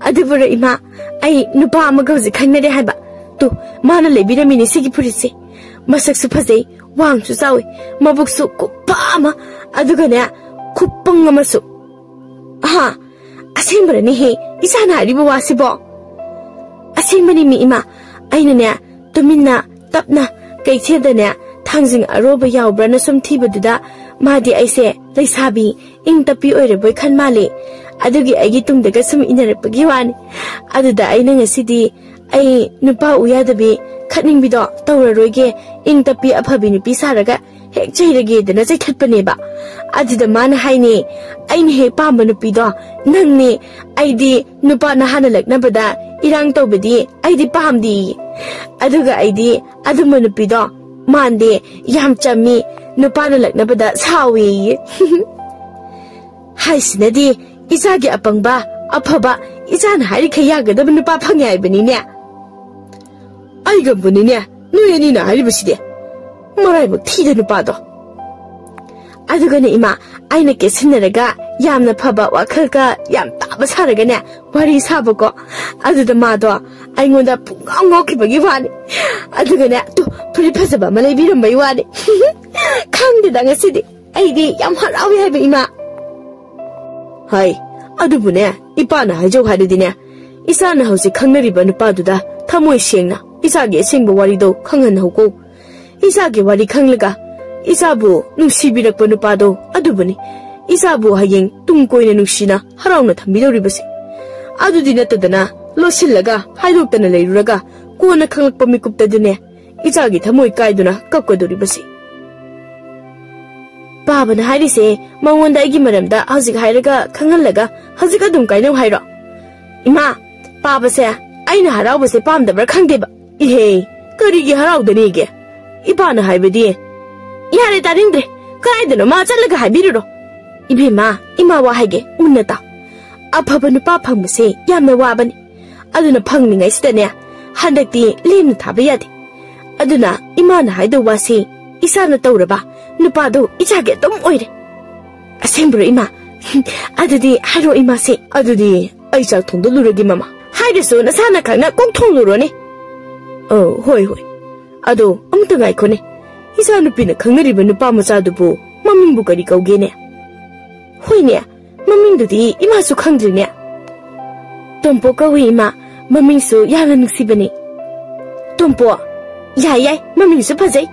"ꯑꯗꯨꯕꯨꯔꯣ ꯏꯃꯥ, ꯑꯩ ꯅꯨꯄꯥ ꯑꯃꯒ ꯍꯧꯖꯤꯛ ꯈꯪꯅꯔꯦ ꯍꯥꯏꯕ꯫ ꯇꯨ, ꯃꯥꯅ ꯂꯩꯕꯤꯔꯝꯃꯤꯅꯦ ꯁꯤꯒꯤ ꯐꯨꯔꯤꯠꯁꯦ꯫ ꯃꯁꯛꯁꯨ ꯐꯖꯩ, ꯋꯥꯡꯁꯨ ꯆꯥꯎꯏ, ꯃꯕꯨꯛꯁꯨ ꯀꯨꯞꯄ ꯑꯃ, ꯑꯗꯨꯒꯅꯦ, ꯈꯨꯄꯪ ꯑꯃꯁꯨ꯫" "ꯍꯥ? ꯑꯁꯦꯡꯕꯔꯅꯦꯍꯦ ꯏꯆꯥꯅ ꯍꯥꯏꯔꯤꯕ ꯋꯥꯁꯤꯕꯣ?" "ꯑꯁꯦꯡꯕꯅꯤ ꯃꯤ ꯏꯃꯥ꯫ ꯑꯩꯅꯅꯦ, ꯇꯨꯃꯤꯟꯅ ꯇꯞꯅ ꯀꯩꯊꯦꯜꯗꯅꯦ ꯊꯥꯡꯖꯤꯡ ꯑꯔꯣꯕ ꯌꯥꯎꯕ꯭ꯔꯅ ꯁꯨꯝ ꯊꯤꯕꯗꯨꯗ, ꯃꯥꯗꯤ ꯑꯩꯁꯦ ꯂꯩꯁꯥꯕꯤ ꯏꯪ ꯇꯞꯄꯤ ꯑꯣꯏꯔꯕꯣꯏ ꯈꯟ ꯃꯥꯜꯂꯦ꯫ ꯑꯗꯨꯒꯤ ꯑꯩꯒꯤ ꯇꯨꯡꯗꯒ ꯁꯨꯝ ꯏꯟꯅꯔꯛꯄꯒꯤ ꯋꯥꯅꯤ꯫ ꯑꯗꯨꯗ ꯑꯩꯅ ꯉꯁꯤꯗꯤ ꯑꯩ ꯅꯨꯄꯥ ꯎ ꯌꯥꯗꯕꯤ ꯈꯠꯅꯤꯡꯕꯤꯗꯣ ꯇꯧꯔꯔꯣꯏꯒꯦ, ꯏꯪ ꯇꯞꯄꯤ ꯑꯐꯕꯤ ꯅꯨꯄꯤ ꯁꯥꯔꯒ ꯍꯦꯛ ꯆꯩꯔꯒꯦꯗꯅ ꯆꯩꯊꯠꯄꯅꯦꯕ꯫ ꯑꯗꯨꯗ ꯃꯥꯅ ꯍꯥꯏꯅꯦ, ꯑꯩꯅ ꯍꯦꯛ ꯄꯥꯝꯕ ꯅꯨꯄꯤꯗꯣ ꯅꯪꯅꯦ, ꯑꯩꯗꯤ ꯅꯨꯄꯥ ꯅꯍꯥꯅ ꯂꯛꯅꯕꯗ ꯏꯔꯥꯡ ꯇꯧꯕꯗꯤ ꯑꯩꯗꯤ ꯄꯥꯝꯗꯦꯌꯦ꯫ ꯑꯗꯨꯒ ꯑꯩꯗꯤ ꯑꯗꯨꯝꯕ ꯅꯨꯄꯤꯗꯣ ꯃꯥꯟꯗꯦ, ꯌꯥꯝ ꯆꯝꯃꯤ, ꯅꯨꯄꯥꯅ ꯂꯛꯅꯕꯗ ꯁꯥꯎꯋꯦꯌꯦ꯫" "ꯍꯥꯏꯁꯤꯅꯗꯤ ꯏꯆꯥꯒꯤ ꯑꯄꯪꯕ, ꯑꯐꯕ, ꯏꯆꯥꯅ ꯍꯥꯏꯔꯤꯈꯩ ꯌꯥꯒꯗꯕ ꯅꯨꯄꯥ ꯐꯪꯉꯦ ꯍꯥꯏꯕꯅꯤꯅꯦ꯫" "ꯑꯩꯒꯕꯨꯅꯤꯅꯦ, ꯅꯣꯏ ꯑꯅꯤꯅ ꯍꯥꯏꯔꯤꯕꯁꯤꯗꯤ? ꯃꯔꯥꯏꯕꯛ ꯊꯤꯗ ꯅꯨꯄꯥꯗꯣ꯫ ꯑꯗꯨꯒꯅꯦ ꯏꯃꯥ, ꯑꯩꯅ ꯀꯦꯠꯁꯤꯟꯅꯔꯒ ꯌꯥꯝꯅ ꯐꯕ ꯋꯥꯈꯜꯒ ꯌꯥꯝ ꯇꯥꯕ ꯁꯥꯔꯒꯅꯦ ꯋꯥꯔꯤ ꯁꯥꯕꯀꯣ꯫ ꯑꯗꯨꯗ ꯃꯥꯗꯣ ꯑꯩꯉꯣꯟꯗ ꯄꯨꯡꯉꯥꯎ ꯉꯥꯎꯈꯤꯕꯒꯤ ꯋꯥꯅꯤ꯫ ꯑꯗꯨꯒꯅꯦ ꯇꯨ ꯐꯨꯔꯤꯠ ꯐꯖꯕ ꯑꯃ ꯂꯩꯕꯤꯔꯝꯕꯩ ꯋꯥꯅꯤ꯫ ꯈꯪꯗꯦꯗ ꯉꯁꯤꯗꯤ꯫ ꯑꯩꯗꯤ ꯌꯥꯝ ꯍꯔꯥꯎꯏ ꯍꯥꯏꯕ ꯏꯃꯥ꯫ ꯍꯥꯏ, ꯑꯗꯨꯕꯨꯅꯦ, ꯏꯄꯥꯅ ꯍꯥꯏꯖꯧ ꯍꯥꯏꯔꯗꯤꯅꯦ, ꯏꯆꯥꯅ ꯍꯧꯖꯤꯛ ꯈꯪꯅꯔꯤꯕ ꯅꯨꯄꯥꯗꯨꯗ ꯊꯃꯣꯏ ꯁꯦꯡꯅ ꯏꯆꯥꯒꯤ ꯑꯁꯦꯡꯕ ꯋꯥꯔꯤꯗꯣ ꯈꯪꯍꯟꯍꯧꯀꯣ꯫ ꯏꯆꯥꯒꯤ ꯋꯥꯔꯤ ꯈꯪꯂꯒ ꯏꯆꯥꯕꯨ ꯅꯨꯡꯁꯤꯕꯤꯔꯛꯄ ꯅꯨꯄꯥꯗꯣ ꯑꯗꯨꯕꯨꯅꯤ ꯏꯆꯥꯕꯨ ꯍꯌꯦꯡ ꯇꯨꯡ ꯀꯣꯏꯅ ꯅꯨꯡꯁꯤꯅ ꯍꯔꯥꯎꯅ ꯊꯝꯕꯤꯗꯧꯔꯤꯕꯁꯦ꯫ ꯑꯗꯨꯗꯤ ꯅꯠꯇꯗꯅ ꯂꯣꯠꯁꯤꯜꯂꯒ ꯍꯥꯏꯗꯣꯛꯇꯅ ꯂꯩꯔꯨꯔꯒ ꯀꯣꯟꯅ ꯈꯪꯂꯛꯄ ꯃꯤꯀꯨꯞꯇꯗꯤꯅꯦ ꯏꯆꯥꯒꯤ ꯊꯃꯣꯏ ꯀꯥꯏꯗꯨꯅ ꯀꯞꯀꯗꯧꯔꯤꯕꯁꯦ꯫ ꯄꯥꯕꯅ ꯍꯥꯏꯔꯤꯁꯦ ꯃꯉꯣꯟꯗ ꯑꯩꯒꯤ ꯃꯔꯝꯗ ꯍꯧꯖꯤꯛ ꯍꯥꯏꯔꯒ ꯈꯪꯍꯜꯂꯒ ꯍꯧꯖꯤꯛ ꯑꯗꯨꯝ ꯀꯥꯏꯅꯧ ꯍꯥꯏꯔꯣ? ꯏꯃꯥ, ꯄꯥꯕꯁꯦ ꯑꯩꯅ ꯍꯔꯥꯎꯕꯁꯦ ꯄꯥꯝꯗꯕ꯭ꯔꯥ ꯈꯪꯗꯦꯕ꯫ ꯏꯍꯦ, ꯀꯔꯤꯒꯤ ꯍꯔꯥꯎꯗꯅꯤꯒꯦ? ꯏꯄꯥꯅ ꯍꯥꯏꯕꯗꯤ꯫ ꯌꯥꯔꯦ, ꯇꯥꯅꯤꯡꯗ꯭ꯔꯦ꯫ ꯀꯗꯥꯏꯗꯅꯣ ꯃꯥ ꯆꯠꯂꯒ ꯍꯥꯏꯕꯤꯔꯨꯔꯣ꯫ ꯏꯕꯦꯝꯃ, ꯏꯃꯥ ꯋꯥ ꯍꯥꯏꯒꯦ, ꯃꯨꯟꯅ ꯇꯥꯎ꯫ ꯑꯐꯕ ꯅꯨꯄꯥ ꯐꯪꯕꯁꯦ ꯌꯥꯝꯅ ꯋꯥꯕꯅꯤ꯫ ꯑꯗꯨꯅ ꯐꯪꯂꯤꯉꯩꯁꯤꯗꯅꯦ, ꯍꯟꯗꯛꯇꯤ ꯂꯦꯝꯅ ꯊꯥꯕ ꯌꯥꯗꯦ꯫ ꯑꯗꯨꯅ ꯏꯃꯥꯅ ꯍꯥꯏꯗꯧ ꯋꯥꯁꯤ ꯏꯆꯥꯅ ꯇꯧꯔꯕ ꯅꯨꯄꯥꯗꯣ ꯏꯆꯥꯒꯤ ꯑꯗꯨꯝ ꯑꯣꯏꯔꯦ꯫ ꯑꯁꯦꯡꯕ꯭ꯔꯣ ꯏꯃꯥ? ꯑꯗꯨꯗꯤ ꯍꯥꯏꯔꯣ ꯏꯃꯥꯁꯦ꯫ ꯑꯗꯨꯗꯤ ꯑꯩ ꯆꯥꯛ ꯊꯣꯡꯗꯣꯛꯂꯨꯔꯒꯦ ꯃꯃꯥ꯫ ꯍꯥꯏꯔꯁꯨ ꯅꯁꯥꯅ ꯈꯪꯅ ꯀꯣꯛ ꯊꯣꯡꯂꯨꯔꯣꯅꯦ꯫ ꯑ, ꯍꯣꯏ, ꯍꯣꯏ꯫ ꯑꯗꯣ ꯑꯃꯨꯛꯇ ꯉꯥꯏꯈꯣꯅꯦ꯫ ꯏꯆꯥꯅꯨꯄꯤꯅ ꯈꯪꯅꯔꯤꯕ ꯅꯨꯄꯥ ꯃꯆꯥꯗꯨꯕꯨ ꯃꯃꯤꯡꯕꯨ ꯀꯔꯤ ꯀꯧꯒꯦꯅꯦ? ꯍꯣꯏꯅꯦ, ꯃꯃꯤꯡꯗꯨꯗꯤ ꯏꯃꯥꯁꯨ ꯈꯪꯗ꯭ꯔꯤꯅꯦ꯫ ꯇꯣꯝꯄꯣꯛ ꯀꯧꯏ ꯏꯃꯥ, ꯃꯃꯤꯡꯁꯨ ꯌꯥꯝꯅ ꯅꯨꯡꯁꯤꯕꯅꯤ꯫ ꯇꯣꯝꯄꯣꯛ? ꯌꯥꯏ ꯌꯥꯏ, ꯃꯃꯤꯡꯁꯨ ꯐꯖꯩ꯫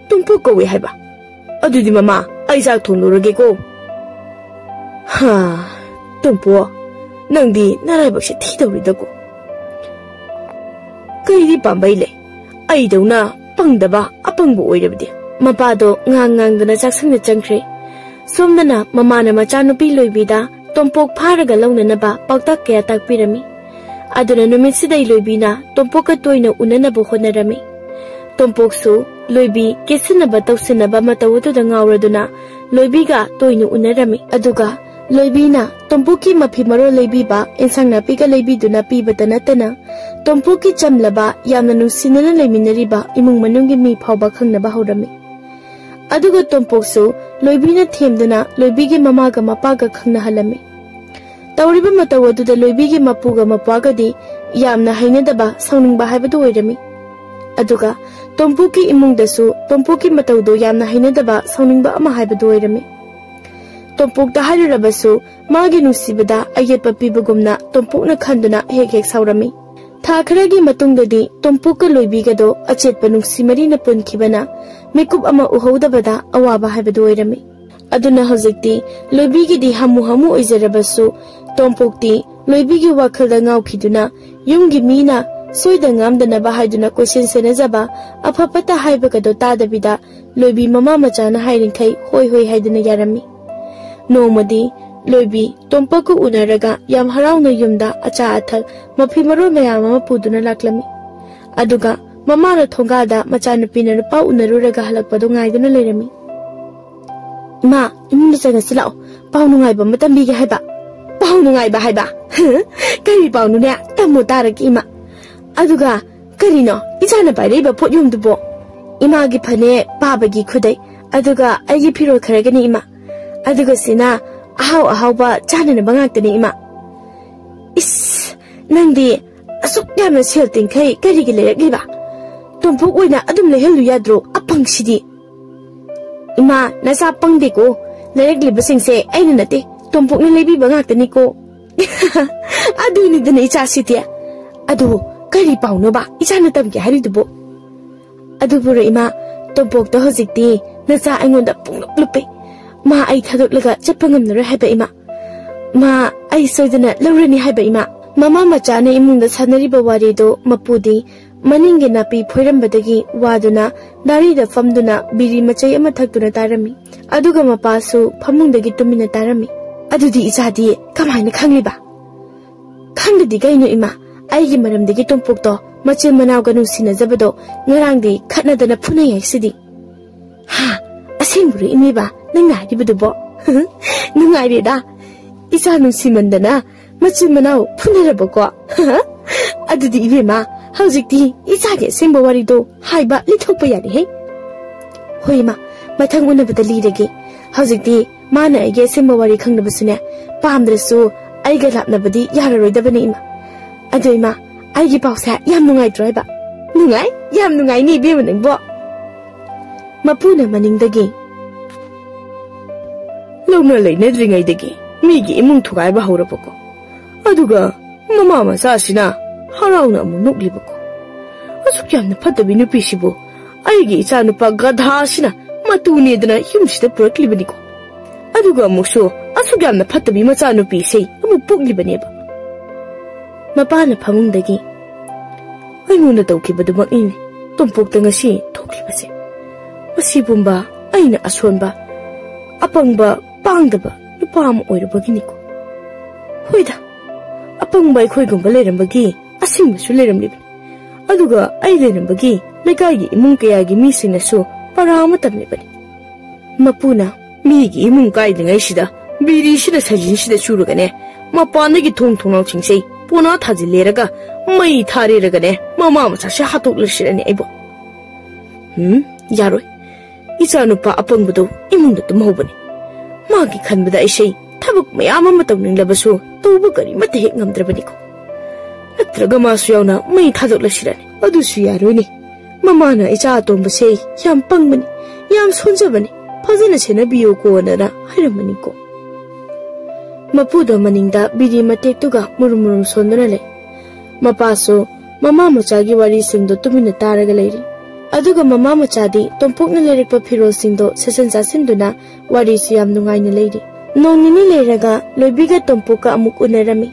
ꯇꯣꯝꯄꯣꯛ ꯀꯧꯏ ꯍꯥꯏꯕ? ꯑꯗꯨꯗꯤ ꯃꯃꯥ, ꯑꯩ ꯆꯥꯛ ꯊꯣꯡꯂꯨꯔꯒꯦꯀꯣ꯫ ꯍꯥ, ꯇꯣꯝꯄꯣꯛ, ꯅꯪꯗꯤ ꯅꯔꯥꯏꯕꯛꯁꯦ ꯊꯤꯗꯧꯔꯤꯗꯀꯣ꯫ ꯀꯩꯗꯤ ꯄꯥꯝꯕꯩ ꯂꯩ? ꯑꯩꯗꯧꯅ ꯄꯪꯗꯕ ꯑꯄꯪꯕ ꯑꯣꯏꯔꯕꯗꯤ꯫ ꯃꯄꯥꯗꯣ ꯉꯥꯡ ꯉꯥꯡꯗꯅ ꯆꯥꯛꯁꯪꯗ ꯆꯪꯈ꯭ꯔꯦ꯫ ꯁꯣꯝꯗꯅ ꯃꯃꯥꯅ ꯃꯆꯥꯅꯨꯄꯤ ꯂꯣꯏꯕꯤꯗ ꯇꯣꯝꯄꯣꯛ ꯐꯥꯔꯒ ꯂꯧꯅꯅꯕ ꯄꯥꯎꯇꯥꯛ ꯀꯌꯥ ꯇꯥꯛꯄꯤꯔꯝꯃꯤ꯫ ꯑꯗꯨꯅ ꯅꯨꯃꯤꯠꯁꯤꯗꯩ ꯂꯣꯏꯕꯤꯅ ꯇꯣꯝꯄꯣꯛꯀ ꯇꯣꯏꯅ ꯎꯅꯅꯕ ꯍꯣꯠꯅꯔꯝꯃꯤ꯫ ꯇꯣꯝꯄꯣꯛꯁꯨ ꯂꯣꯏꯕꯤ ꯀꯦꯠꯁꯤꯟꯅꯕ ꯇꯧꯁꯤꯟꯅꯕ ꯃꯇꯧ ꯑꯗꯨꯗ ꯉꯥꯎꯔꯗꯨꯅ ꯂꯣꯏꯕꯤꯒ ꯇꯣꯏꯅ ꯎꯅꯔꯝꯃꯤ꯫ ꯑꯗꯨꯒ ꯂꯣꯏꯕꯤꯅ ꯇꯣꯝꯄꯣꯛꯀꯤ ꯃꯐꯤ ꯃꯔꯣꯜ ꯂꯩꯕꯤꯕ, ꯏꯟꯁꯥꯡ ꯅꯥꯄꯤꯒ ꯂꯩꯕꯤꯗꯨꯅ ꯄꯤꯕꯇ ꯅꯠꯇꯅ, ꯇꯣꯝꯄꯣꯛꯀꯤ ꯆꯝꯂꯕ, ꯌꯥꯝꯅ ꯅꯨꯡꯁꯤꯅꯅ ꯂꯩꯃꯤꯟꯅꯔꯤꯕ ꯏꯃꯨꯡ ꯃꯅꯨꯡꯒꯤ ꯃꯤ ꯐꯥꯎꯕ ꯈꯪꯅꯕ ꯍꯧꯔꯝꯃꯤ꯫ ꯑꯗꯨꯒ ꯇꯣꯝꯄꯣꯛꯁꯨ ꯂꯣꯏꯕꯤꯅ ꯊꯦꯝꯗꯨꯅ ꯂꯣꯏꯕꯤꯒꯤ ꯃꯃꯥꯒ ꯃꯄꯥꯒ ꯈꯪꯅꯍꯜꯂꯝꯃꯤ꯫ ꯇꯧꯔꯤꯕ ꯃꯇꯧ ꯑꯗꯨꯗ ꯂꯣꯏꯕꯤꯒꯤ ꯃꯄꯨꯒ ꯃꯄ꯭ꯋꯥꯒꯗꯤ ꯌꯥꯝꯅ ꯍꯩꯅꯗꯕ, ꯁꯥꯎꯅꯤꯡꯕ ꯍꯥꯏꯕꯗꯨ ꯑꯣꯏꯔꯝꯃꯤ꯫ ꯑꯗꯨꯒ ꯇꯣꯝꯄꯣꯛꯀꯤ ꯏꯃꯨꯡꯗꯁꯨ ꯇꯣꯝꯄꯣꯛꯀꯤ ꯃꯇꯧꯗꯣ ꯌꯥꯝꯅ ꯍꯩꯅꯗꯕ, ꯁꯥꯎꯅꯤꯡꯕ ꯑꯃ ꯍꯥꯏꯕꯗꯨ ꯑꯣꯏꯔꯝꯃꯤ꯫ ꯇꯣꯝꯄꯣꯛꯇ ꯍꯥꯏꯔꯨꯔꯕꯁꯨ ꯃꯥꯒꯤ ꯅꯨꯡꯁꯤꯕꯗ ꯑꯌꯦꯠꯄ ꯄꯤꯕꯒꯨꯝꯅ ꯇꯣꯝꯄꯣꯛꯅ ꯈꯟꯗꯨꯅ ꯍꯦꯛ ꯍꯦꯛ ꯁꯥꯎꯔꯝꯃꯤ꯫ ꯊꯥ ꯈꯔꯒꯤ ꯃꯇꯨꯡꯗꯗꯤ ꯇꯣꯝꯄꯣꯛꯀ ꯂꯣꯏꯕꯤꯒꯗꯣ ꯑꯆꯦꯠꯄ ꯅꯨꯡꯁꯤ ꯃꯔꯤꯅ ꯄꯨꯟꯈꯤꯕꯅ ꯃꯤꯀꯨꯞ ꯑꯃ ꯎꯍꯧꯗꯕꯗ ꯑꯋꯥꯕ ꯍꯥꯏꯕꯗꯨ ꯑꯣꯏꯔꯝꯃꯤ꯫ ꯑꯗꯨꯅ ꯍꯧꯖꯤꯛꯇꯤ ꯂꯣꯏꯕꯤꯒꯤꯗꯤ ꯍꯥꯃꯨ ꯍꯥꯃꯨ ꯑꯣꯏꯖꯔꯕꯁꯨ, ꯇꯣꯝꯄꯣꯛꯇꯤ ꯂꯣꯏꯕꯤꯒꯤ ꯋꯥꯈꯜꯗ ꯉꯥꯎꯈꯤꯗꯨꯅ ꯌꯨꯝꯒꯤ ꯃꯤꯅ ꯁꯣꯏꯗ ꯉꯥꯝꯗꯅꯕ ꯍꯥꯏꯗꯨꯅ ꯀꯣꯏꯁꯦꯟ ꯁꯦꯟꯅꯖꯕ, ꯑꯐ ꯐꯠꯇ ꯍꯥꯏꯕꯒꯗꯣ ꯇꯥꯗꯕꯤꯗ ꯂꯣꯏꯕꯤ ꯃꯃꯥ ꯃꯆꯥꯅ ꯍꯥꯏꯔꯤꯡꯈꯩ ꯍꯣꯏ ꯍꯣꯏ ꯍꯥꯏꯗꯨꯅ ꯌꯥꯔꯝꯃꯤ꯫ ꯅꯣꯡꯃꯗꯤ ꯂꯣꯏꯕꯤ ꯇꯣꯝꯄꯣꯛꯀ ꯎꯅꯔꯒ ꯌꯥꯝ ꯍꯔꯥꯎꯅ ꯌꯨꯝꯗ ꯑꯆꯥ ꯑꯊꯛ, ꯃꯐꯤ ꯃꯔꯣꯜ ꯃꯌꯥꯝ ꯑꯃ ꯄꯨꯗꯨꯅ ꯂꯥꯛꯂꯝꯃꯤ꯫ ꯑꯗꯨꯒ ꯃꯃꯥꯅ ꯊꯣꯡꯒꯥꯜꯗ ꯃꯆꯥꯅꯨꯄꯤꯅ ꯅꯨꯄꯥ ꯎꯅꯔꯨꯔꯒ ꯍꯜꯂꯛꯄꯗꯣ ꯉꯥꯏꯗꯨꯅ ꯂꯩꯔꯝꯃꯤ꯫ "ꯏꯃꯥ, ꯏꯃꯨꯡꯗ ꯆꯪꯉꯁꯤ ꯂꯥꯛꯑꯣ, ꯄꯥꯎ ꯅꯨꯡꯉꯥꯏꯕ ꯑꯃ ꯇꯝꯕꯤꯒꯦ ꯍꯥꯏꯕ꯫" "ꯄꯥꯎ ꯅꯨꯡꯉꯥꯏꯕ ꯍꯥꯏꯕ? ꯀꯔꯤ ꯄꯥꯎꯅꯣꯅꯦ? ꯇꯝꯃꯣ ꯇꯥꯔꯒꯦ ꯏꯃꯥ꯫" "ꯑꯗꯨꯒ ꯀꯔꯤꯅꯣ ꯏꯆꯥꯅ ꯄꯥꯏꯔꯛꯏꯕ ꯄꯣꯠꯌꯣꯝꯗꯨꯕꯣ?" "ꯏꯃꯥꯒꯤ ꯐꯅꯦꯛ, ꯄꯥꯕꯒꯤ ꯈꯨꯗꯩ, ꯑꯗꯨꯒ ꯑꯩꯒꯤ ꯐꯤꯔꯣꯜ ꯈꯔꯒꯅꯤ ꯏꯃꯥ꯫ ꯑꯗꯨꯒ ꯁꯤꯅ ꯑꯍꯥꯎ ꯑꯍꯥꯎꯕ ꯆꯥꯅꯅꯕ ꯉꯥꯛꯇꯅꯤ ꯏꯃꯥ꯫" "ꯏꯁ, ꯅꯪꯗꯤ ꯑꯁꯨꯛ ꯌꯥꯝꯅ ꯁꯦꯜ ꯇꯤꯡꯈꯩ ꯀꯔꯤꯒꯤ ꯂꯩꯔꯛꯂꯤꯕ? ꯇꯣꯝꯄꯣꯛ ꯑꯣꯏꯅ ꯑꯗꯨꯝ ꯂꯩꯍꯜꯂꯨ ꯌꯥꯗ꯭ꯔꯣ, ꯑꯄꯪꯁꯤꯗꯤ?" "ꯏꯃꯥ, ꯅꯆꯥ ꯄꯪꯗꯦꯀꯣ꯫ ꯂꯩꯔꯛꯂꯤꯕꯁꯤꯡꯁꯦ ꯑꯩꯅ ꯅꯠꯇꯦ, ꯇꯣꯝꯄꯣꯛꯅ ꯂꯩꯕꯤꯕ ꯉꯥꯛꯇꯅꯤꯀꯣ꯫" "ꯑꯗꯨꯅꯤꯗꯅ ꯏꯆꯥꯁꯤꯗꯤ꯫ ꯑꯗꯨ ꯀꯔꯤ ꯄꯥꯎꯅꯣꯕ ꯏꯆꯥꯅ ꯇꯝꯒꯦ ꯍꯥꯏꯔꯤꯗꯨꯕꯨ?" "ꯑꯗꯨꯕꯨꯔꯣ ꯏꯃꯥ, ꯇꯣꯝꯄꯣꯛꯇꯣ ꯍꯧꯖꯤꯛꯇꯤ ꯅꯆꯥ ꯑꯩꯉꯣꯟꯗ ꯄꯨꯡꯂꯨꯞ ꯂꯨꯞꯄꯦ꯫ ꯃꯥ ꯑꯩ ꯊꯥꯗꯣꯛꯂꯒ ꯆꯠꯄ ꯉꯝꯂꯔꯣꯏ ꯍꯥꯏꯕ ꯏꯃꯥ꯫ ꯃꯥ ꯑꯩ ꯁꯣꯏꯗꯅ ꯂꯧꯔꯅꯤ ꯍꯥꯏꯕ ꯏꯃꯥ꯫" ꯃꯃꯥ ꯃꯆꯥꯅ ꯏꯃꯨꯡꯗ ꯁꯥꯟꯅꯔꯤꯕ ꯋꯥꯔꯤꯗꯨ ꯃꯄꯨꯗꯤ ꯃꯅꯤꯡꯒꯤ ꯅꯥꯄꯤ ꯐꯣꯏꯔꯝꯕꯗꯒꯤ ꯋꯥꯗꯨꯅ ꯗꯥꯔꯤꯗ ꯐꯝꯗꯨꯅ ꯕꯤꯔꯤ ꯃꯆꯩ ꯑꯃ ꯊꯛꯇꯨꯅ ꯇꯥꯔꯝꯃꯤ꯫ ꯑꯗꯨꯒ ꯃꯄꯥꯁꯨ ꯐꯃꯨꯡꯗꯒꯤ ꯇꯨꯃꯤꯟꯅ ꯇꯥꯔꯝꯃꯤ꯫ "ꯑꯗꯨꯗꯤ ꯏꯆꯥꯗꯤ ꯀꯃꯥꯏꯅ ꯈꯪꯂꯤꯕ?" "ꯈꯪꯗꯗꯤ ꯀꯩꯅꯣ ꯏꯃꯥ, ꯑꯩꯒꯤ ꯃꯔꯝꯗꯒꯤ ꯇꯣꯝꯄꯣꯛꯇꯣ ꯃꯆꯤꯟ ꯃꯅꯥꯎꯒ ꯅꯨꯡꯁꯤꯅꯖꯕꯗꯣ ꯉꯔꯥꯡꯗꯤ ꯈꯠꯅꯗꯅ ꯐꯨꯅꯩ ꯍꯥꯏꯁꯤꯗꯤ꯫" "ꯍꯥ? ꯑꯁꯦꯡꯕꯔꯣ ꯏꯃꯦꯕ ꯅꯪꯅ ꯍꯥꯏꯔꯤꯕꯗꯨꯕꯣ?" "ꯅꯨꯡꯉꯥꯏꯔꯦꯗ, ꯏꯆꯥ ꯅꯨꯡꯁꯤꯃꯟꯗꯅ ꯃꯆꯤꯟ ꯃꯅꯥꯎ ꯐꯨꯅꯔꯕꯀꯣ? ꯑꯗꯨꯗꯤ ꯏꯕꯦꯝꯃ, ꯍꯧꯖꯤꯛꯇꯤ ꯏꯆꯥꯒꯤ ꯑꯁꯦꯡꯕ ꯋꯥꯔꯤꯗꯣ ꯍꯥꯏꯕ ꯂꯤꯊꯣꯛꯄ ꯌꯥꯔꯦꯍꯦ꯫ ꯍꯣꯏ ꯏꯃꯥ, ꯃꯊꯪ ꯎꯅꯕꯗ ꯂꯤꯔꯒꯦ꯫ ꯍꯧꯖꯤꯛꯇꯤ ꯃꯥꯅ ꯑꯩꯒꯤ ꯑꯁꯦꯡꯕ ꯋꯥꯔꯤ ꯈꯪꯅꯕꯁꯨꯅꯦ, ꯄꯥꯝꯗ꯭ꯔꯁꯨ ꯑꯩꯒ ꯂꯥꯞꯅꯕꯗꯤ ꯌꯥꯔꯔꯣꯏꯗꯕꯅꯦ ꯏꯃꯥ꯫ ꯑꯗꯣ ꯏꯃꯥ, ꯑꯩꯒꯤ ꯄꯥꯎꯁꯦ ꯌꯥꯝ ꯅꯨꯡꯉꯥꯏꯇ꯭ꯔꯣ ꯍꯥꯏꯕ? ꯅꯨꯡꯉꯥꯏ, ꯌꯥꯝ ꯅꯨꯡꯉꯥꯏꯅꯤ ꯏꯕꯦꯝꯃ ꯅꯪꯕꯣ꯫ ꯃꯄꯨꯅ ꯃꯅꯤꯡꯗꯒꯤ, ꯂꯧꯅ ꯂꯩꯅꯗ꯭ꯔꯤꯉꯩꯗꯒꯤ ꯃꯤꯒꯤ ꯏꯃꯨꯡ ꯊꯨꯒꯥꯏꯕ ꯍꯧꯔꯕꯀꯣ, ꯑꯗꯨꯒ ꯃꯃꯥ ꯃꯆꯥꯁꯤꯅ ꯍꯔꯥꯎꯅ ꯑꯃꯨꯛ ꯅꯣꯛꯂꯤꯕꯀꯣ꯫ ꯑꯁꯨꯛ ꯌꯥꯝꯅ ꯐꯠꯇꯕꯤ ꯅꯨꯄꯤꯁꯤꯕꯨ ꯑꯩꯒꯤ ꯏꯆꯥꯅꯨꯄꯥ ꯒꯙꯥ ꯑꯁꯤꯅ ꯃꯇꯨꯅꯦꯗꯅ ꯌꯨꯝꯁꯤꯗ ꯄꯨꯔꯛꯂꯤꯕꯅꯤꯀꯣ꯫ ꯑꯗꯨꯒ ꯑꯃꯨꯛꯁꯨ ꯑꯁꯨꯛ ꯌꯥꯝꯅ ꯐꯠꯇꯕꯤ ꯃꯆꯥꯅꯨꯄꯤ ꯏꯁꯩ ꯑꯃꯨꯛ ꯄꯣꯛꯂꯤꯕꯅꯦꯕ꯫ ꯃꯄꯥꯅ ꯐꯃꯨꯡꯗꯒꯤ, ꯑꯩꯉꯣꯟꯗ ꯇꯧꯈꯤꯕꯗꯨꯃꯛꯅꯤꯅꯦ ꯇꯣꯝꯄꯣꯛꯇ ꯉꯁꯤ ꯊꯣꯛꯈꯤꯕꯁꯦ꯫ ꯃꯁꯤ ꯄꯨꯝꯕ ꯑꯩꯅ ꯑꯁꯣꯟꯕ, ꯑꯄꯪꯕ, ꯄꯥꯡꯗꯕ ꯅꯨꯄꯥ ꯑꯃ ꯑꯣꯏꯔꯨꯕꯒꯤꯅꯤꯀꯣ꯫ ꯍꯣꯏꯗ, ꯑꯄꯪꯕ ꯑꯩꯈꯣꯏꯒꯨꯝꯕ ꯂꯩꯔꯝꯕꯒꯤ ꯑꯁꯤꯡꯕꯁꯨ ꯂꯩꯔꯝꯂꯤꯕꯅꯤ꯫ ꯑꯗꯨꯒ ꯑꯩ ꯂꯩꯔꯝꯕꯒꯤ ꯂꯩꯀꯥꯏꯒꯤ ꯏꯃꯨꯡ ꯀꯌꯥꯒꯤ ꯃꯤꯁꯤꯡꯅꯁꯨ ꯄꯔꯥ ꯑꯃ ꯇꯝꯂꯤꯕꯅꯤ꯫ ꯃꯄꯨꯅ, ꯃꯤꯒꯤ ꯏꯃꯨꯡ ꯀꯥꯏꯗ꯭ꯔꯤꯉꯩꯁꯤꯗ ꯕꯤꯔꯤꯁꯤꯅ ꯁꯥꯖꯤꯟꯁꯤꯗ ꯆꯨꯔꯒꯅꯦ, ꯃꯄꯥꯟꯗꯒꯤ ꯊꯣꯡ ꯊꯣꯡꯅꯥꯎꯁꯤꯡꯁꯦ ꯄꯣꯅꯥ ꯊꯥꯖꯤꯜꯂꯦꯔꯒ ꯃꯩ ꯊꯥꯔꯦꯔꯒꯅꯦ ꯃꯃꯥ ꯃꯆꯥꯁꯦ ꯍꯥꯠꯇꯣꯛꯂꯁꯤꯔꯅꯦ ꯑꯩꯕꯨ꯫ ꯎꯝ, ꯌꯥꯔꯣꯏ꯫ ꯏꯆꯥꯅꯨꯄꯥ ꯑꯄꯪꯕꯗꯣ ꯏꯃꯨꯡꯗ ꯇꯨꯝꯍꯧꯕꯅꯤ꯫ ꯃꯥꯒꯤ ꯈꯟꯕꯗ ꯑꯩꯁꯦ ꯊꯕꯛ ꯃꯌꯥꯝ ꯑꯃ ꯇꯧꯅꯤꯡꯂꯕꯁꯨ ꯇꯧꯕ ꯀꯔꯤꯃꯠꯇ ꯍꯦꯛ ꯉꯝꯗ꯭ꯔꯕꯅꯤꯀꯣ꯫ ꯅꯠꯇ꯭ꯔꯒ ꯃꯥꯁꯨ ꯌꯥꯎꯅ ꯃꯩ ꯊꯥꯗꯣꯛꯂꯁꯤꯔꯅꯦ? ꯑꯗꯨꯁꯨ ꯌꯥꯔꯣꯏꯅꯦ꯫ ꯃꯃꯥꯅ ꯏꯆꯥ ꯑꯇꯣꯝꯕꯁꯦ ꯌꯥꯝ ꯄꯪꯕꯅꯤ, ꯌꯥꯝ ꯁꯣꯟꯖꯕꯅꯤ, ꯐꯖꯅ ꯁꯦꯟꯅꯕꯤꯌꯨꯀꯣꯅ ꯍꯥꯏꯔꯝꯕꯅꯤꯀꯣ꯫ ꯃꯄꯨꯗꯣ ꯃꯅꯤꯡꯗ ꯕꯤꯔꯤ ꯃꯇꯦꯛꯇꯨꯒ ꯃꯨꯔꯨꯝ ꯃꯨꯔꯨꯝ ꯁꯣꯟꯗꯨꯅ ꯂꯩ꯫ ꯃꯄꯥꯁꯨ ꯃꯃꯥ ꯃꯆꯥꯒꯤ ꯋꯥꯔꯤꯁꯤꯡꯗꯣ ꯇꯨꯃꯤꯟꯅ ꯇꯥꯔꯒ ꯂꯩꯔꯤ꯫ ꯑꯗꯨꯒ ꯃꯃꯥ ꯃꯆꯥꯗꯤ ꯇꯣꯝꯄꯣꯛꯅ ꯂꯩꯔꯛꯄ ꯐꯤꯔꯣꯜꯁꯤꯡꯗꯣ ꯁꯦꯠꯆꯟ ꯆꯥꯁꯤꯟꯗꯨꯅ ꯋꯥꯔꯤꯁꯨ ꯌꯥꯝ ꯅꯨꯡꯉꯥꯏꯅ ꯂꯩꯔꯤ꯫ ꯅꯣꯡ ꯅꯤꯅꯤ ꯂꯩꯔꯒ ꯂꯣꯏꯕꯤꯒ ꯇꯣꯝꯄꯣꯛꯀ ꯑꯃꯨꯛ ꯎꯅꯔꯝꯃꯤ꯫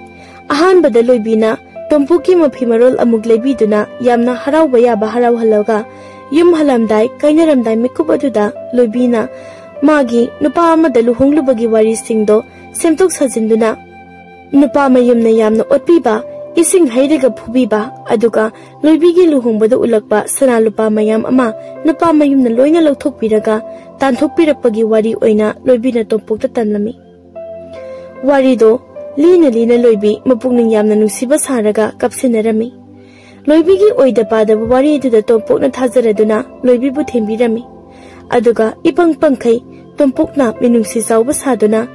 ꯑꯍꯥꯟꯕꯗ ꯂꯣꯏꯕꯤꯅ ꯇꯣꯝꯄꯣꯛꯀꯤ ꯃꯐꯤ ꯃꯔꯣꯜ ꯑꯃꯨꯛ ꯂꯩꯕꯤꯗꯨꯅ ꯌꯥꯝꯅ ꯍꯔꯥꯎꯕ ꯌꯥꯕ ꯍꯔꯥꯎꯍꯜꯂꯒ, ꯌꯨꯝ ꯍꯜꯂꯝꯗꯥꯏ ꯀꯥꯏꯅꯔꯝꯗꯥꯏ ꯃꯤꯀꯨꯞ ꯑꯗꯨꯗ ꯂꯣꯏꯕꯤꯅ ꯃꯥꯒꯤ ꯅꯨꯄꯥ ꯑꯃꯗ ꯂꯨꯍꯣꯡꯂꯨꯕꯒꯤ ꯋꯥꯔꯤꯁꯤꯡꯗꯣ ꯁꯦꯝꯗꯣꯛ ꯁꯥꯖꯤꯟꯗꯨꯅ, ꯅꯨꯄꯥ ꯃꯌꯨꯝꯅ ꯌꯥꯝꯅ ꯑꯣꯠꯄꯤꯕ, ꯏꯁꯤꯡ ꯍꯩꯔꯒ ꯐꯨꯕꯤꯕ, ꯑꯗꯨꯒ ꯂꯣꯏꯕꯤꯒꯤ ꯂꯨꯍꯣꯡꯕꯗ ꯎꯠꯂꯛꯄ ꯁꯅꯥ ꯂꯨꯄꯥ ꯃꯌꯥꯝ ꯑꯃ ꯅꯨꯄꯥ ꯃꯌꯨꯝꯅ ꯂꯣꯏꯅ ꯂꯧꯊꯣꯛꯄꯤꯔꯒ ꯇꯥꯟꯊꯣꯛꯄꯤꯔꯛꯄꯒꯤ ꯋꯥꯔꯤ ꯑꯣꯏꯅ ꯂꯣꯏꯕꯤꯅ ꯇꯣꯝꯄꯣꯛꯇ ꯇꯝꯂꯝꯃꯤ꯫ ꯋꯥꯔꯤꯗꯣ ꯂꯤꯅ ꯂꯤꯅ ꯂꯣꯏꯕꯤ ꯃꯄꯨꯛꯅꯤꯡ ꯌꯥꯝꯅ ꯅꯨꯡꯁꯤꯕ ꯁꯥꯔꯒ ꯀꯞꯁꯤꯟꯅꯔꯝꯃꯤ꯫ ꯂꯣꯏꯕꯤꯒꯤ ꯑꯣꯏꯗ ꯄꯥꯗꯕ ꯋꯥꯔꯤ ꯑꯗꯨꯗ ꯇꯣꯝꯄꯣꯛꯅ ꯊꯥꯖꯔꯗꯨꯅ ꯂꯣꯏꯕꯤꯕꯨ ꯊꯦꯝꯕꯤꯔꯝꯃꯤ꯫ ꯑꯗꯨꯒ ꯏꯄꯪ ꯄꯪꯈꯩ ꯇꯣꯝꯄꯣꯛꯅ ꯃꯤꯅꯨꯡꯁꯤ ꯆꯥꯎꯕ ꯁꯥꯗꯨꯅ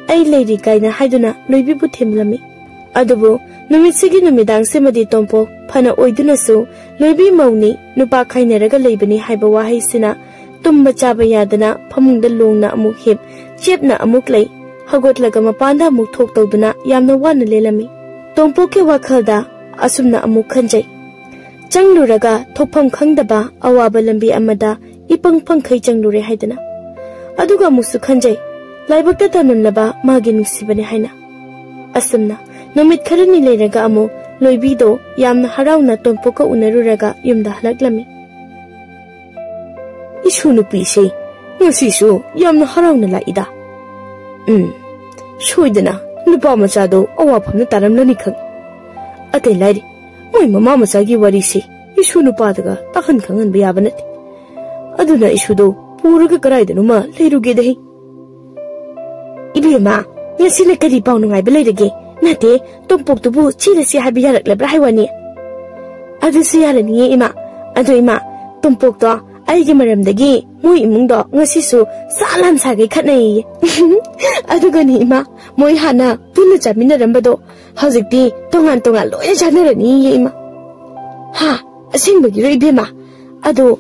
"ꯑꯩ ꯂꯩꯔꯤ" ꯀꯥꯏꯅ ꯍꯥꯏꯗꯨꯅ ꯂꯣꯏꯕꯤꯕꯨ ꯊꯦꯝꯂꯝꯃꯤ꯫ ꯑꯗꯨꯕꯨ ꯅꯨꯃꯤꯠꯁꯤꯒꯤ ꯅꯨꯃꯤꯗꯥꯡꯁꯤꯃꯗꯤ ꯇꯣꯝꯄꯣꯛ ꯐꯅ ꯑꯣꯏꯗꯨꯅꯁꯨ ꯂꯣꯏꯕꯤ ꯃꯧꯅꯤ, ꯅꯨꯄꯥ ꯈꯥꯏꯅꯔꯒ ꯂꯩꯕꯅꯤ ꯍꯥꯏꯕ ꯋꯥꯍꯩꯁꯤꯅ ꯇꯨꯝꯕ ꯆꯥꯕ ꯌꯥꯗꯅ ꯐꯃꯨꯡꯗ ꯂꯣꯡꯅ ꯑꯃꯨꯛ ꯍꯤꯞ, ꯆꯦꯞꯅ ꯑꯃꯨꯛ ꯂꯩ, ꯍꯧꯒꯠꯂꯒ ꯃꯄꯥꯟꯗ ꯑꯃꯨꯛ ꯊꯣꯛ ꯇꯧꯗꯨꯅ ꯌꯥꯝꯅ ꯋꯥꯅ ꯂꯦꯜꯂꯝꯃꯤ꯫ ꯇꯣꯝꯄꯣꯛꯀꯤ ꯋꯥꯈꯜꯗ ꯑꯁꯨꯝꯅ ꯑꯃꯨꯛ ꯈꯟꯖꯩ꯫ ꯆꯪꯂꯨꯔꯒ ꯊꯣꯛꯐꯝ ꯈꯪꯗꯕ ꯑꯋꯥꯕ ꯂꯝꯕꯤ ꯑꯃꯗ ꯏꯄꯪ ꯄꯪꯈꯩ ꯆꯪꯂꯨꯔꯦ ꯍꯥꯏꯗꯅ꯫ ꯑꯗꯨꯒ ꯑꯃꯨꯛꯁꯨ ꯈꯟꯖꯩ, ꯂꯥꯏꯕꯛꯇ ꯇꯝꯂꯝꯂꯕ ꯃꯥꯒꯤ ꯅꯨꯡꯁꯤꯕꯅꯤ ꯍꯥꯏꯅ꯫ ꯑꯁꯨꯝꯅ ꯅꯨꯃꯤꯠ ꯈꯔꯅꯤ ꯂꯩꯔꯒ ꯑꯃꯨꯛ ꯂꯣꯏꯕꯤꯗꯣ ꯌꯥꯝꯅ ꯍꯔꯥꯎꯅ ꯇꯣꯝꯄꯣꯛꯀ ꯎꯅꯔꯨꯔꯒ ꯌꯨꯝꯗ ꯍꯜꯂꯛꯂꯝꯃꯤ꯫ "ꯏꯁꯨ ꯅꯨꯄꯤꯁꯦ ꯉꯁꯤꯁꯨ ꯌꯥꯝꯅ ꯍꯔꯥꯎꯅ ꯂꯥꯛꯏꯗ꯫ ꯎꯝ, ꯁꯣꯏꯗꯅ ꯅꯨꯄꯥ ꯃꯆꯥꯗꯣ ꯑꯋꯥꯐꯝꯅ ꯇꯥꯔꯝꯂꯅꯤ ꯈꯪꯉꯤ꯫ ꯑꯇꯩ ꯂꯥꯏꯔꯤ, ꯃꯣꯏ ꯃꯃꯥ ꯃꯆꯥꯒꯤ ꯋꯥꯔꯤꯁꯦ ꯏꯁꯨ ꯅꯨꯄꯥꯗꯒ ꯇꯥꯍꯟ ꯈꯪꯍꯟꯕ ꯌꯥꯕ ꯅꯠꯇꯦ꯫ ꯑꯗꯨꯅ ꯏꯁꯨꯗꯣ ꯄꯨꯔꯒ ꯀꯗꯥꯏꯗꯅꯣꯃ ꯂꯩꯔꯨꯒꯦꯗ ꯍꯦ꯫" "ꯏꯕꯦꯝꯃ, ꯉꯁꯤꯅ ꯀꯔꯤ ꯄꯥꯎ ꯅꯨꯡꯉꯥꯏꯕ ꯂꯩꯔꯒꯦ? ꯅꯠꯇꯦ, ꯇꯣꯝꯄꯣꯛꯇꯨꯕꯨ ꯆꯦꯜꯂꯁꯤ ꯍꯥꯏꯕ ꯌꯥꯔꯛꯂꯕ꯭ꯔꯥ ꯍꯥꯏ ꯋꯥꯅꯤ?" "ꯑꯗꯨꯁꯨ ꯌꯥꯔꯅꯤꯌꯦ ꯏꯃꯥ꯫ ꯑꯗꯣ ꯏꯃꯥ, ꯇꯣꯝꯄꯣꯛꯇꯣ ꯑꯩꯒꯤ ꯃꯔꯝꯗꯒꯤ ꯃꯣꯏ ꯏꯃꯨꯡꯗꯣ ꯉꯁꯤꯁꯨ ꯁꯥ ꯂꯥꯟ ꯁꯥꯒꯩ ꯈꯠꯅꯩꯌꯦ꯫" "ꯑꯗꯨꯒꯅꯤ ꯏꯃꯥ, ꯃꯣꯏ ꯍꯥꯟꯅ ꯄꯨꯟꯅ ꯆꯥꯃꯤꯟꯅꯔꯝꯕꯗꯣ ꯍꯧꯖꯤꯛꯇꯤ ꯇꯣꯉꯥꯟ ꯇꯣꯉꯥꯟ ꯂꯣꯏꯅ ꯆꯥꯅꯔꯅꯤꯌꯦ ꯏꯃꯥ꯫" "ꯍꯥ? ꯑꯁꯦꯡꯕꯒꯤꯔꯣ ꯏꯕꯦꯝꯃ? ꯑꯗꯣ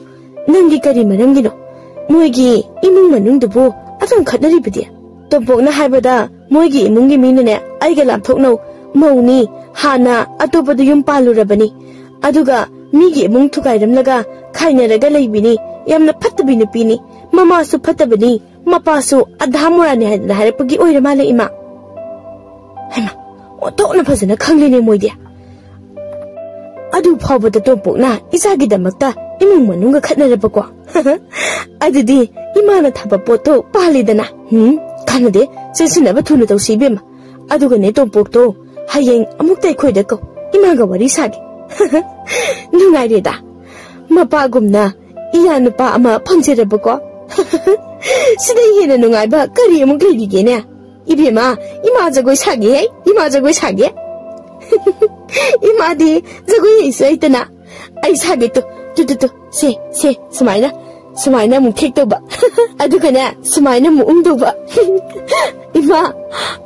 ꯅꯪꯒꯤ ꯀꯔꯤ ꯃꯔꯝꯒꯤꯅꯣ? ꯃꯣꯏꯒꯤ ꯏꯃꯨꯡ ꯃꯅꯨꯡꯗꯨꯕꯨ ꯑꯗꯨꯝ ꯈꯠꯅꯔꯤꯕꯗꯤ?" "ꯇꯣꯝꯄꯣꯛꯅ ꯍꯥꯏꯕꯗ ꯃꯣꯏꯒꯤ ꯏꯃꯨꯡꯒꯤ ꯃꯤꯅꯅꯦ ꯑꯩꯒ ꯂꯥꯞꯊꯣꯛꯅꯧ, ꯃꯧꯅꯤ, ꯍꯥꯟꯅ ꯑꯇꯣꯞꯄꯗ ꯌꯨꯝ ꯄꯥꯜꯂꯨꯔꯕꯅꯤ꯫ ꯑꯗꯨꯒ ꯃꯤꯒꯤ ꯏꯃꯨꯡ ꯊꯨꯒꯥꯏꯔꯝꯂꯒ ꯈꯥꯏꯅꯔꯒ ꯂꯩꯕꯤꯅꯤ꯫ ꯌꯥꯝꯅ ꯐꯠꯇꯕꯤ ꯅꯨꯄꯤꯅꯤ꯫ ꯃꯃꯥꯁꯨ ꯐꯠꯇꯕꯅꯤ, ꯃꯄꯥꯁꯨ ꯑꯙꯥ ꯃꯣꯔꯥꯅꯤ ꯍꯥꯏꯗꯅ ꯍꯥꯏꯔꯛꯄꯒꯤ ꯑꯣꯏꯔ ꯃꯥꯜꯂꯦ ꯏꯃꯥ꯫" "ꯍꯩꯃꯥ, ꯑꯣꯟꯊꯣꯛꯅ ꯐꯖꯅ ꯈꯪꯂꯦꯅꯦ ꯃꯣꯏꯗꯤ꯫ ꯑꯗꯨ ꯐꯥꯎꯕꯗ ꯇꯣꯝꯄꯣꯛꯅ ꯏꯆꯥꯒꯤꯗꯃꯛꯇ ꯏꯃꯨꯡ ꯃꯅꯨꯡꯒ ꯈꯠꯅꯔꯕꯀꯣ?" "ꯑꯗꯨꯗꯤ ꯏꯃꯥꯅ ꯊꯥꯕ ꯄꯣꯠꯇꯣ ꯄꯥꯜꯂꯤꯗꯅ꯫ ꯎꯝ, ꯀꯥꯟꯅꯗꯦ, ꯆꯦꯟꯁꯤꯟꯅꯕ ꯊꯨꯅ ꯇꯧꯁꯤ ꯏꯕꯦꯝꯃ꯫ ꯑꯗꯨꯒꯅꯦ ꯇꯣꯝꯄꯣꯛꯇꯣ ꯍꯌꯦꯡ ꯑꯃꯨꯛꯇ ꯑꯩꯈꯣꯏꯗ ꯀꯧ, ꯏꯃꯥꯒ ꯋꯥꯔꯤ ꯁꯥꯒꯦ꯫" "ꯅꯨꯡꯉꯥꯏꯔꯦꯗ, ꯃꯄꯥꯒꯨꯝꯅ ꯏꯌꯥ ꯅꯨꯄꯥ ꯑꯃ ꯐꯪꯖꯔꯕꯀꯣ꯫ ꯁꯤꯗꯩ ꯍꯦꯟꯅ ꯅꯨꯡꯉꯥꯏꯕ ꯀꯔꯤ ꯑꯃꯨꯛ ꯂꯩꯔꯤꯒꯦꯅꯦ?" "ꯏꯕꯦꯝꯃ, ꯏꯃꯥ ꯖꯒꯣꯏ ꯁꯥꯒꯦ ꯍꯦ, ꯏꯃꯥ ꯖꯒꯣꯏ ꯁꯥꯒꯦ꯫" "ꯏꯃꯥꯗꯤ ꯖꯒꯣꯏ ꯍꯩꯁꯨ ꯍꯩꯇꯅ꯫" "ꯑꯩ ꯁꯥꯒꯦ ꯇꯨ, ꯇꯨ, ꯇꯨ, ꯇꯨ, ꯁꯦ, ꯁꯦ, ꯁꯨꯃꯥꯏꯅ, ꯁꯨꯃꯥꯏꯅ ꯑꯃꯨꯛ ꯊꯦꯛꯇꯧꯕ꯫ ꯑꯗꯨꯒꯅꯦ, ꯁꯨꯃꯥꯏꯅ ꯑꯃꯨꯛ ꯎꯝꯗꯧꯕ꯫" "ꯏꯃꯥ,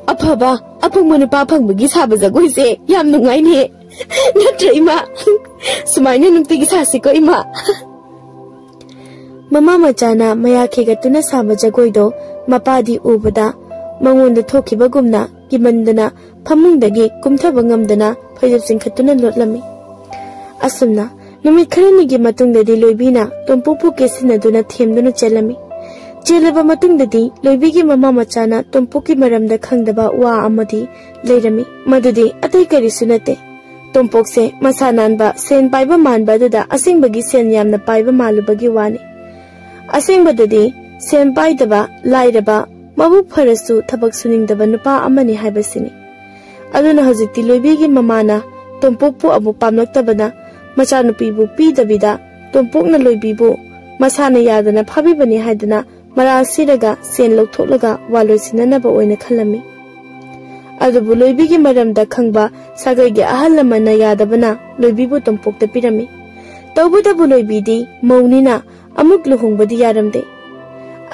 ꯑꯐꯕ ꯑꯄꯪꯕ ꯅꯨꯄꯥ ꯐꯪꯕꯒꯤ ꯁꯥꯕ ꯖꯒꯣꯏꯁꯦ ꯌꯥꯝ ꯅꯨꯡꯉꯥꯏꯅꯦ꯫ ꯅꯠꯇ꯭ꯔ ꯏꯃꯥ? ꯁꯨꯃꯥꯏꯅ ꯅꯨꯡꯇꯤꯒꯤ ꯁꯥꯁꯤꯀꯣ ꯏꯃꯥ꯫" ꯃꯃꯥ ꯃꯆꯥꯅ ꯃꯌꯥ ꯈꯦꯒꯠꯇꯨꯅ ꯁꯥꯕ ꯖꯒꯣꯏꯗꯣ ꯃꯄꯥꯗꯤ ꯎꯕꯗ ꯃꯉꯣꯟꯗ ꯊꯣꯛꯈꯤꯕꯒꯨꯝꯅ ꯀꯤꯃꯟꯗꯅ ꯐꯃꯨꯡꯗꯒꯤ ꯀꯨꯝꯊꯕ ꯉꯝꯗꯅ ꯐꯩꯖꯨꯞ ꯆꯤꯡꯈꯠꯇꯨꯅ ꯂꯣꯠꯂꯝꯃꯤ꯫ ꯑꯁꯨꯝꯅ ꯅꯨꯃꯤꯠ ꯈꯔꯅꯤꯒꯤ ꯃꯇꯨꯡꯗꯗꯤ ꯂꯣꯏꯕꯤꯅ ꯇꯣꯝꯄꯣꯛꯄꯨ ꯀꯦꯁꯤꯟꯅꯗꯨꯅ ꯊꯦꯝꯗꯨꯅ ꯆꯦꯜꯂꯝꯃꯤ꯫ ꯆꯦꯜꯂꯕ ꯃꯇꯨꯡꯗꯗꯤ ꯂꯣꯏꯕꯤꯒꯤ ꯃꯃꯥ ꯃꯆꯥꯅ ꯇꯣꯝꯄꯣꯛꯀꯤ ꯃꯔꯝꯗ ꯈꯪꯗꯕ ꯋꯥ ꯑꯃꯗꯤ ꯂꯩꯔꯝꯃꯤ꯫ ꯃꯗꯨꯗꯤ ꯑꯇꯩ ꯀꯔꯤꯁꯨ ꯅꯠꯇꯦ꯫ ꯇꯣꯝꯄꯣꯛꯁꯦ ꯃꯁꯥ ꯅꯥꯟꯕ, ꯁꯦꯟ ꯄꯥꯏꯕ ꯃꯥꯟꯕ ꯑꯗꯨꯗ ꯑꯁꯦꯡꯕꯒꯤ ꯁꯦꯟ ꯌꯥꯝꯅ ꯄꯥꯏꯕ ꯃꯥꯜꯂꯨꯕꯒꯤ ꯋꯥꯅꯤ꯫ ꯑꯁꯦꯡꯕꯗꯗꯤ ꯁꯦꯟ ꯄꯥꯏꯗꯕ, ꯂꯥꯏꯔꯕ, ꯃꯕꯨꯛ ꯐꯔꯁꯨ ꯊꯕꯛ ꯁꯨꯅꯤꯡꯗꯕ ꯅꯨꯄꯥ ꯑꯃꯅꯤ ꯍꯥꯏꯕꯁꯤꯅꯤ꯫ ꯑꯗꯨꯅ ꯍꯧꯖꯤꯛꯇꯤ ꯂꯣꯏꯕꯤꯒꯤ ꯃꯃꯥꯅ ꯇꯣꯝꯄꯣꯛꯄꯨ ꯑꯃꯨꯛ ꯄꯥꯝꯂꯛꯇꯕꯅ ꯃꯆꯥꯅꯨꯄꯤꯕꯨ ꯄꯤꯗꯕꯤꯗ ꯇꯣꯝꯄꯣꯛꯅ ꯂꯣꯏꯕꯤꯕꯨ ꯃꯁꯥꯅ ꯌꯥꯗꯅ ꯐꯥꯕꯤꯕꯅꯤ ꯍꯥꯏꯗꯅ ꯃꯔꯥꯜ ꯁꯤꯔꯒ ꯁꯦꯟ ꯂꯧꯊꯣꯛꯂꯒ ꯋꯥ ꯂꯣꯏꯁꯤꯟꯅꯅꯕ ꯑꯣꯏꯅ ꯈꯜꯂꯝꯃꯤ꯫ ꯑꯗꯨꯕꯨ ꯂꯣꯏꯕꯤꯒꯤ ꯃꯔꯝꯗ ꯈꯪꯕ ꯁꯥꯒꯩꯒꯤ ꯑꯍꯜ ꯂꯃꯟꯅ ꯌꯥꯗꯕꯅ ꯂꯣꯏꯕꯤꯕꯨ ꯇꯣꯝꯄꯣꯛꯇ ꯄꯤꯔꯝꯃꯤ꯫ ꯇꯧꯕꯇꯕꯨ ꯂꯣꯏꯕꯤꯗꯤ ꯃꯧꯅꯤꯅ ꯑꯃꯨꯛ ꯂꯨꯍꯣꯡꯕꯗꯤ ꯌꯥꯔꯝꯗꯦ꯫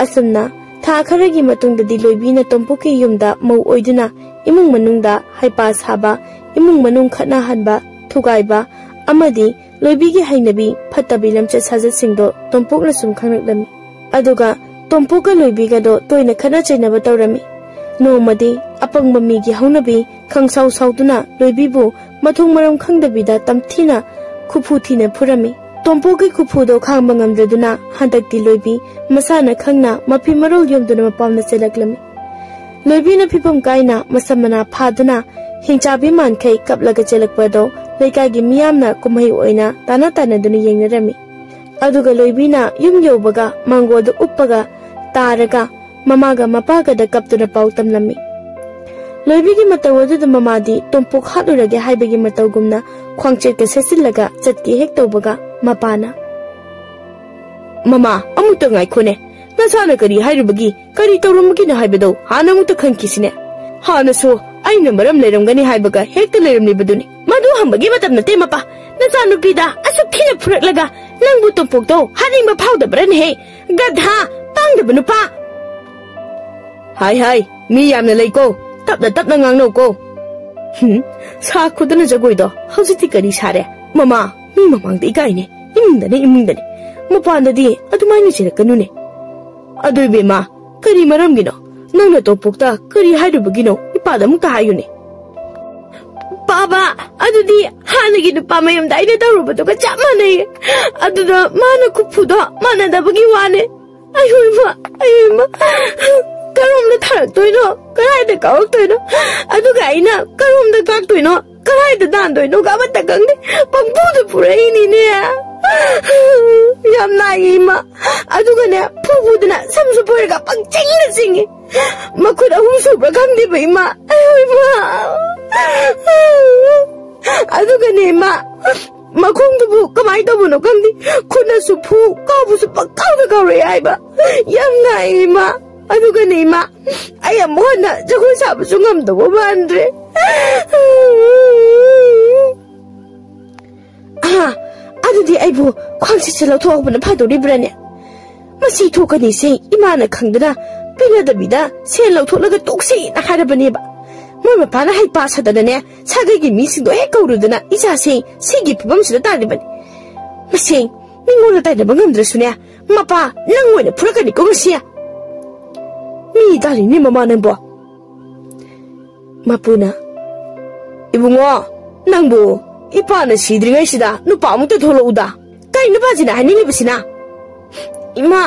ꯑꯁꯨꯝꯅ ꯊꯥ ꯈꯔꯒꯤ ꯃꯇꯨꯡꯗꯗꯤ ꯂꯣꯏꯕꯤꯅ ꯇꯣꯝꯄꯣꯛꯀꯤ ꯌꯨꯝꯗ ꯃꯧ ꯑꯣꯏꯗꯨꯅ ꯏꯃꯨꯡ ꯃꯅꯨꯡꯗ ꯍꯩꯄꯥ ꯁꯥꯕ, ꯏꯃꯨꯡ ꯃꯅꯨꯡ ꯈꯠꯅꯍꯟꯕ, ꯊꯨꯒꯥꯏꯕ ꯑꯃꯗꯤ ꯂꯣꯏꯕꯤꯒꯤ ꯍꯩꯅꯕꯤ ꯐꯠꯇꯕꯤ ꯂꯝꯆꯠ ꯁꯥꯖꯠꯁꯤꯡꯗꯣ ꯇꯣꯝꯄꯣꯛꯅ ꯁꯨꯝ ꯈꯪꯂꯛꯂꯝꯃꯤ꯫ ꯑꯗꯨꯒ ꯇꯣꯝꯄꯣꯛꯀ ꯂꯣꯏꯕꯤꯒꯗꯣ ꯇꯣꯏꯅ ꯈꯠꯅ ꯆꯩꯅꯕ ꯇꯧꯔꯝꯃꯤ꯫ ꯅꯣꯡꯃꯗꯤ ꯑꯄꯪꯕ ꯃꯤꯒꯤ ꯍꯧꯅꯕꯤ ꯈꯪꯁꯥꯎ ꯁꯥꯎꯗꯨꯅ ꯂꯣꯏꯕꯤꯕꯨ ꯃꯊꯣꯡ ꯃꯔꯝ ꯈꯪꯗꯕꯤꯗ ꯇꯝꯊꯤꯅ ꯈꯨꯐꯨ ꯊꯤꯅ ꯐꯨꯔꯝꯃꯤ꯫ ꯇꯣꯝꯄꯣꯛꯀꯤ ꯈꯨꯐꯨꯗꯣ ꯈꯥꯡꯕ ꯉꯝꯗꯗꯨꯅ ꯍꯟꯗꯛꯇꯤ ꯂꯣꯏꯕꯤ ꯃꯁꯥꯅ ꯈꯪꯅ ꯃꯐꯤ ꯃꯔꯣꯜ ꯌꯣꯝꯗꯨꯅ ꯃꯄꯥꯝꯗ ꯆꯦꯜꯂꯛꯂꯝꯃꯤ꯫ ꯂꯣꯏꯕꯤꯅ ꯐꯤꯕꯝ ꯀꯥꯏꯅ ꯃꯁꯝ ꯃꯅꯥ ꯐꯥꯗꯨꯅ ꯍꯤꯡꯆꯥꯕꯤ ꯃꯥꯟꯈꯩ ꯀꯞꯂꯒ ꯆꯦꯜꯂꯛꯄ ꯑꯗꯣ ꯂꯩꯀꯥꯏꯒꯤ ꯃꯤꯌꯥꯝꯅ ꯀꯨꯝꯍꯩ ꯑꯣꯏꯅ ꯇꯥꯟꯅ ꯇꯥꯟꯅꯗꯨꯅ ꯌꯦꯡꯅꯔꯝꯃꯤ꯫ ꯑꯗꯨꯒ ꯂꯣꯏꯕꯤꯅ ꯌꯨꯝ ꯌꯧꯕꯒ ꯃꯥꯡꯒꯣꯜꯗ ꯎꯞꯄꯒ ꯇꯥꯔꯒ ꯃꯃꯥꯒ ꯃꯄꯥꯒꯗ ꯀꯞꯇꯨꯅ ꯄꯥꯎ ꯇꯝꯂꯝꯃꯤ꯫ ꯂꯣꯏꯕꯤꯒꯤ ꯃꯇꯧ ꯑꯗꯨꯗ ꯃꯃꯥꯗꯤ ꯇꯣꯝꯄꯣꯛ ꯍꯥꯠꯂꯨꯔꯒꯦ ꯍꯥꯏꯕꯒꯤ ꯃꯇꯧꯒꯨꯝꯅ ꯈ꯭ꯋꯥꯡꯆꯦꯠꯀ ꯁꯦꯠꯆꯤꯜꯂꯒ ꯆꯠꯀꯦ ꯍꯦꯛ ꯇꯧꯕꯒ ꯃꯄꯥꯅ, "ꯃꯃꯥ, ꯑꯃꯨꯛꯇ ꯉꯥꯏꯈꯣꯅꯦ꯫ ꯅꯆꯥꯅ ꯀꯔꯤ ꯍꯥꯏꯔꯨꯕꯒꯤ, ꯀꯔꯤ ꯇꯧꯔꯝꯕꯒꯤꯅꯣ ꯍꯥꯏꯕꯗꯣ ꯍꯥꯟꯅ ꯑꯃꯨꯛꯇ ꯈꯟꯈꯤꯁꯤꯅꯦ꯫ ꯍꯥꯟꯅꯁꯨ ꯑꯩꯅ ꯃꯔꯝ ꯂꯩꯔꯝꯒꯅꯤ ꯍꯥꯏꯕꯒ ꯍꯦꯛꯇ ꯂꯩꯔꯝꯂꯤꯕꯗꯨꯅꯤ꯫ ꯃꯗꯨ ꯍꯪꯕꯒꯤ ꯃꯇꯝ ꯅꯠꯇꯦ, ꯃꯄꯥ꯫ ꯅꯆꯥꯅꯨꯄꯤꯗ ꯑꯁꯨꯛ ꯊꯤꯅ ꯐꯨꯔꯛꯂꯒ ꯅꯪꯕꯨ ꯇꯣꯝꯄꯣꯛꯇꯣ ꯍꯥꯠꯅꯤꯡꯕ ꯐꯥꯎꯗꯕ꯭ꯔꯅꯦꯍꯦ? ꯒꯙꯥ! ꯄꯥꯡꯗꯕ ꯅꯨꯄꯥ! ꯍꯥꯏ ꯍꯥꯏ, ꯃꯤ ꯌꯥꯝꯅ ꯂꯩꯀꯣ, ꯇꯞꯅ ꯇꯞꯅ ꯉꯥꯡꯅꯧꯀꯣ꯫ ꯍꯨꯝ, ꯁꯥꯈꯣꯗꯅ ꯖꯒꯣꯏꯗꯣ ꯍꯧꯖꯤꯛꯇꯤ ꯀꯔꯤ ꯁꯥꯔꯦ? ꯃꯃꯥ, ꯃꯤ ꯃꯃꯥꯡꯗ ꯏꯀꯥꯏꯅꯦ꯫ ꯏꯃꯨꯡꯗꯅꯦ, ꯏꯃꯨꯡꯗꯅꯦ꯫ ꯃꯄꯥꯟꯗꯗꯤ ꯑꯗꯨꯃꯥꯏꯅ ꯆꯤꯔꯛꯀꯅꯨꯅꯦ꯫ ꯑꯗꯨ ꯏꯕꯦꯝꯃ, ꯀꯔꯤ ꯃꯔꯝꯒꯤꯅꯣ? ꯅꯪꯅ ꯇꯣꯝꯄꯣꯛꯇ ꯀꯔꯤ ꯍꯥꯏꯔꯨꯕꯒꯤꯅꯣ? ꯏꯄꯥꯗ ꯑꯃꯨꯛꯇ ꯍꯥꯏꯌꯨꯅꯦ꯫ ꯕꯥꯕꯥ, ꯑꯗꯨꯗꯤ ꯍꯥꯟꯅꯒꯤ ꯅꯨꯄꯥ ꯃꯌꯨꯝꯗ ꯑꯩꯅ ꯇꯧꯔꯨꯕꯗꯨꯒ ꯆꯞ ꯃꯥꯟꯅꯩꯌꯦ꯫ ꯑꯗꯨꯗ ꯃꯥꯅ ꯈꯨꯐꯨꯗꯣ ꯃꯥꯟꯅꯗꯕꯒꯤ ꯋꯥꯅꯦ꯫ ꯑꯌꯣ ꯏꯃꯥ, ꯑꯌꯣ ꯏꯃꯥ, ꯀꯔꯣꯝꯗ ꯊꯥꯔꯛꯇꯣꯏꯅꯣ? ꯀꯗꯥꯏꯗ ꯀꯥꯎꯔꯛꯇꯣꯏꯅꯣ? ꯑꯗꯨꯒ ꯑꯩꯅ ꯀꯔꯣꯝꯗ ꯀꯥꯛꯇꯣꯏꯅꯣ? ꯀꯗꯥꯏꯗ ꯗꯥꯟꯗꯣꯏꯅꯣꯒ ꯑꯃꯠꯇ ꯈꯪꯗꯦ꯫ ꯄꯪꯐꯨꯗ ꯐꯨꯔꯛꯏꯅꯤꯅꯦ꯫ ꯌꯥꯝ ꯅꯥꯏꯌꯦ ꯏꯃꯥ꯫ ꯑꯗꯨꯒꯅꯦ, ꯐꯨ ꯐꯨꯗꯅ ꯁꯝꯁꯨ ꯐꯣꯏꯔꯒ ꯄꯪꯆꯤꯡꯗ ꯆꯤꯡꯉꯤ꯫ ꯃꯈꯨꯠ ꯑꯍꯨꯝ ꯁꯨꯕ꯭ꯔꯥ ꯈꯪꯗꯦꯕ ꯏꯃꯥ꯫ ꯑꯌꯣ ꯏꯃꯥ꯫ ꯑꯗꯨꯒꯅꯦ ꯏꯃꯥ, ꯃꯈꯣꯡꯗꯨꯕꯨ ꯀꯃꯥꯏꯅ ꯇꯧꯕꯅꯣ ꯈꯪꯗꯦ꯫ ꯈꯨꯠꯅꯁꯨ ꯐꯨ, ꯀꯥꯎꯕꯁꯨ ꯄꯪꯀꯥꯎꯗ ꯀꯥꯎꯔꯛꯑꯦ ꯍꯥꯏꯕ꯫ ꯌꯥꯝ ꯅꯥꯏꯌꯦ ꯏꯃꯥ꯫ ꯑꯗꯨꯒꯅꯦ ꯏꯃꯥ, ꯑꯩ ꯑꯃꯨꯛ ꯍꯟꯅ ꯖꯒꯣꯏ ꯁꯥꯕꯁꯨ ꯉꯝꯗꯧꯕ ꯃꯥꯟꯗ꯭ꯔꯦ꯫ ꯑꯍꯥ, ꯑꯗꯨꯗꯤ ꯑꯩꯕꯨ ꯈ꯭ꯋꯥꯡꯁꯤꯠꯁꯦ ꯂꯧꯊꯣꯛꯍꯧꯕꯅ ꯐꯗꯣꯔꯤꯕ꯭ꯔꯥꯅꯦ? ꯃꯁꯤ ꯊꯣꯛꯀꯅꯤꯁꯦ ꯏꯃꯥꯅ ꯈꯪꯗꯅ ꯄꯤꯅꯗꯕꯤꯗ ꯁꯦꯜ ꯂꯧꯊꯣꯛꯂꯒ ꯇꯣꯛꯁꯦꯅ ꯍꯥꯏꯔꯕꯅꯦꯕ꯫ ꯃꯣꯏ ꯃꯄꯥꯅ ꯍꯩꯄꯥ ꯁꯥꯗꯅꯅꯦ, ꯁꯥꯒꯩꯒꯤ ꯃꯤꯁꯤꯡꯗꯣ ꯍꯦꯛ ꯀꯧꯔꯨꯗꯅ ꯏꯆꯥꯁꯦ ꯁꯤꯒꯤ ꯐꯤꯕꯝꯁꯤꯗ ꯇꯥꯔꯤꯕꯅꯤ꯫ ꯃꯁꯦꯡ, ꯃꯤꯉꯣꯟꯗ ꯇꯥꯏꯅꯕ ꯉꯝꯗ꯭ꯔꯁꯨꯅꯦ, ꯃꯄꯥ ꯅꯪ ꯑꯣꯏꯅ ꯐꯨꯔꯛꯀꯅꯤꯀꯣ ꯉꯁꯤ꯫ ꯃꯤ ꯇꯥꯔꯤꯅꯦ ꯃꯃꯥ ꯅꯪꯕꯣ꯫ ꯃꯄꯨꯅ, "ꯏꯕꯨꯡꯉꯣ, ꯅꯪꯕꯨ ꯏꯄꯥꯅ ꯁꯤꯗ꯭ꯔꯤꯉꯩꯁꯤꯗ ꯅꯨꯄꯥ ꯑꯃꯨꯛꯇ ꯊꯣꯛꯂꯛꯎꯗ꯫ ꯀꯩ ꯅꯨꯄꯥꯁꯤꯅ ꯍꯥꯏꯅꯤꯡꯉꯤꯕꯁꯤꯅ?" "ꯏꯃꯥ,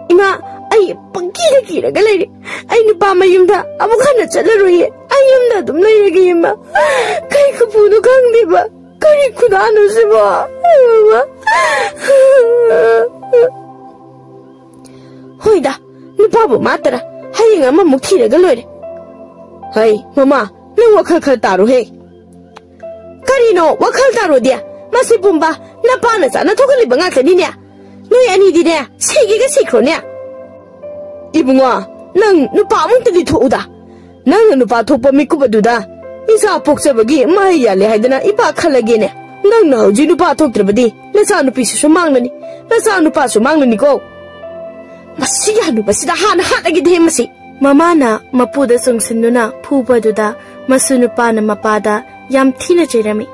ꯏꯃꯥ, ꯑꯩ ꯄꯪꯀꯤꯗ ꯀꯤꯔꯒ ꯂꯩꯔꯦ꯫ ꯑꯩ ꯅꯨꯄꯥ ꯃꯌꯨꯝꯗ ꯑꯃꯨꯛ ꯍꯟꯅ ꯆꯠꯂꯔꯣꯏꯌꯦ꯫ ꯑꯩ ꯌꯨꯝꯗ ꯑꯗꯨꯝ ꯂꯩꯔꯒꯦ, ꯏꯃꯥ꯫ ꯀꯩ ꯈꯨꯄꯨꯅꯣ ꯈꯪꯗꯦꯕ꯫ ꯀꯔꯤ ꯈꯨꯗꯥꯅꯣ ꯁꯤꯕꯣ?" ꯍꯣꯏꯗ, ꯅꯨꯄꯥꯕꯨ ꯃꯥꯇꯔ, ꯍꯌꯦꯡ ꯑꯃꯃꯨꯛ ꯊꯤꯔꯒ ꯂꯣꯏꯔꯦ꯫ ꯍꯩ, ꯃꯃꯥ, ꯅꯪ ꯋꯥꯈꯜ ꯈꯔ ꯇꯥꯔꯣꯍꯦ꯫ ꯀꯔꯤꯅꯣ ꯋꯥꯈꯜ ꯇꯥꯔꯣꯗꯤ? ꯃꯁꯤ ꯄꯨꯝꯕ ꯅꯄꯥꯅ ꯆꯥꯅ ꯊꯣꯛꯍꯜꯂꯤꯕ ꯉꯥꯛꯇꯅꯤꯅꯦ꯫ ꯅꯣꯏ ꯑꯅꯤꯗꯤꯅꯦ, ꯁꯤꯒꯦꯒ ꯁꯤꯈ꯭ꯔꯣꯅꯦ꯫ "ꯏꯕꯨꯡꯉꯣ, ꯅꯪ ꯅꯨꯄꯥ ꯑꯃꯨꯛꯇꯗꯤ ꯊꯣꯛꯎꯗ꯫ ꯅꯪꯅ ꯅꯨꯄꯥ ꯊꯣꯛꯄ ꯃꯤꯀꯨꯞ ꯑꯗꯨꯗ ꯏꯆꯥ ꯄꯣꯛꯆꯕꯒꯤ ꯃꯍꯩ ꯌꯥꯜꯂꯦ ꯍꯥꯏꯗꯅ ꯏꯄꯥ ꯈꯜꯂꯒꯦꯅꯦ꯫ ꯅꯪꯅ ꯍꯧꯖꯤꯛ ꯅꯨꯄꯥ ꯊꯣꯛꯇ꯭ꯔꯕꯗꯤ ꯅꯆꯥ ꯅꯨꯄꯤꯁꯤꯁꯨ ꯃꯥꯡꯂꯅꯤ, ꯅꯆꯥ ꯅꯨꯄꯥꯁꯨ ꯃꯥꯡꯂꯅꯤꯀꯣ꯫ ꯃꯁꯤꯒꯤ ꯍꯅꯨꯕꯁꯤꯗ ꯍꯥꯟꯅ ꯍꯥꯠꯂꯒꯦꯗꯤ ꯃꯁꯤ"꯫ ꯃꯃꯥꯅ ꯃꯄꯨꯗ ꯆꯣꯡꯁꯤꯟꯗꯨꯅ ꯐꯨꯕꯗꯨꯗ ꯃꯁꯨ ꯅꯨꯄꯥꯅ ꯃꯄꯥꯗ ꯌꯥꯝ ꯊꯤꯅ ꯆꯩꯔꯝꯃꯤ꯫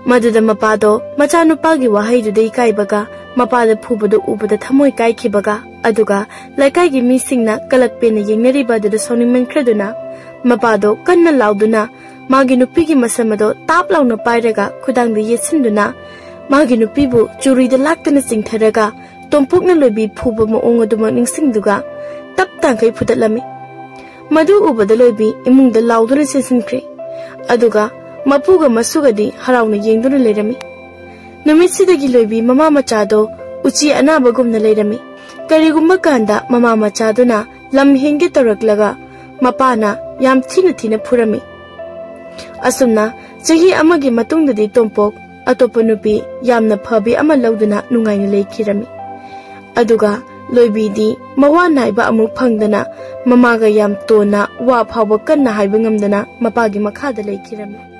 ꯃꯗꯨꯗ ꯃꯄꯥꯗꯣ ꯃꯆꯥꯅꯨꯄꯥꯒꯤ ꯋꯥꯍꯩꯗꯨꯗ ꯏꯀꯥꯏꯕꯒ ꯃꯄꯥꯗ ꯐꯨꯕꯗꯨ ꯎꯕꯗ ꯊꯃꯣꯏ ꯀꯥꯏꯈꯤꯕꯒ, ꯑꯗꯨꯒ ꯂꯩꯀꯥꯏꯒꯤ ꯃꯤꯁꯤꯡꯅ ꯀꯂꯛꯄꯦꯟꯅ ꯌꯦꯡꯅꯔꯤꯕ ꯑꯗꯨꯗ ꯁꯥꯎꯅꯤꯡꯃꯟꯈ꯭ꯔꯗꯨꯅ ꯃꯄꯥꯗꯣ ꯀꯟꯅ ꯂꯥꯎꯗꯨꯅ ꯃꯥꯒꯤ ꯅꯨꯄꯤꯒꯤ ꯃꯁꯝ ꯑꯗꯣ ꯇꯥꯞ ꯂꯥꯎꯅ ꯄꯥꯏꯔꯒ ꯈꯨꯗꯥꯡꯗ ꯌꯦꯠꯁꯤꯟꯗꯨꯅ ꯃꯥꯒꯤ ꯅꯨꯄꯤꯕꯨ ꯆꯨꯔꯤꯗ ꯂꯥꯛꯇꯅ ꯆꯤꯡꯊꯔꯒ ꯇꯣꯝꯄꯣꯛꯅ ꯂꯣꯏꯕꯤ ꯐꯨꯕ ꯃꯑꯣꯡ ꯑꯗꯨꯃꯛ ꯅꯤꯡꯁꯤꯡꯗꯨꯒ ꯇꯞ ꯇꯥꯡꯈꯩ ꯐꯨꯗꯠꯂꯝꯃꯤ꯫ ꯃꯗꯨ ꯎꯕꯗ ꯂꯣꯏꯕꯤ ꯏꯃꯨꯡꯗ ꯂꯥꯎꯗꯨꯅ ꯆꯦꯟꯁꯤꯟꯈ꯭ꯔꯦ꯫ ꯑꯗꯨꯒ ꯃꯄꯨꯒ ꯃꯁꯨꯒꯗꯤ ꯍꯔꯥꯎꯅ ꯌꯦꯡꯗꯨꯅ ꯂꯩꯔꯝꯃꯤ꯫ ꯅꯨꯃꯤꯠꯁꯤꯗꯒꯤ ꯂꯣꯏꯕꯤ ꯃꯃꯥ ꯃꯆꯥꯗꯣ ꯎꯆꯤ ꯑꯅꯥꯕꯒꯨꯝꯅ ꯂꯩꯔꯝꯃꯤ꯫ ꯀꯔꯤꯒꯨꯝꯕ ꯀꯥꯟꯗ ꯃꯃꯥ ꯃꯆꯥꯗꯨꯅ ꯂꯝ ꯍꯦꯟꯒꯦ ꯇꯧꯔꯛꯂꯒ ꯃꯄꯥꯅ ꯌꯥꯝ ꯊꯤꯅ ꯊꯤꯅ ꯐꯨꯔꯝꯃꯤ꯫ ꯑꯁꯨꯝꯅ ꯆꯍꯤ ꯑꯃꯒꯤ ꯃꯇꯨꯡꯗꯗꯤ ꯇꯣꯝꯄꯣꯛ ꯑꯇꯣꯞꯄ ꯅꯨꯄꯤ ꯌꯥꯝꯅ ꯐꯕꯤ ꯑꯃ ꯂꯧꯗꯨꯅ ꯅꯨꯡꯉꯥꯏꯅ ꯂꯩꯈꯤꯔꯝꯃꯤ꯫ ꯑꯗꯨꯒ ꯂꯣꯏꯕꯤꯗꯤ ꯃꯋꯥ ꯅꯥꯏꯕ ꯑꯃꯨꯛ ꯐꯪꯗꯅ ꯃꯃꯥꯒ ꯌꯥꯝ ꯇꯣꯟꯅ ꯋꯥ ꯐꯥꯎꯕ ꯀꯟꯅ ꯍꯥꯏꯕ ꯉꯝꯗꯅ ꯃꯄꯥꯒꯤ ꯃꯈꯥꯗ ꯂꯩꯈꯤꯔꯝꯃꯤ꯫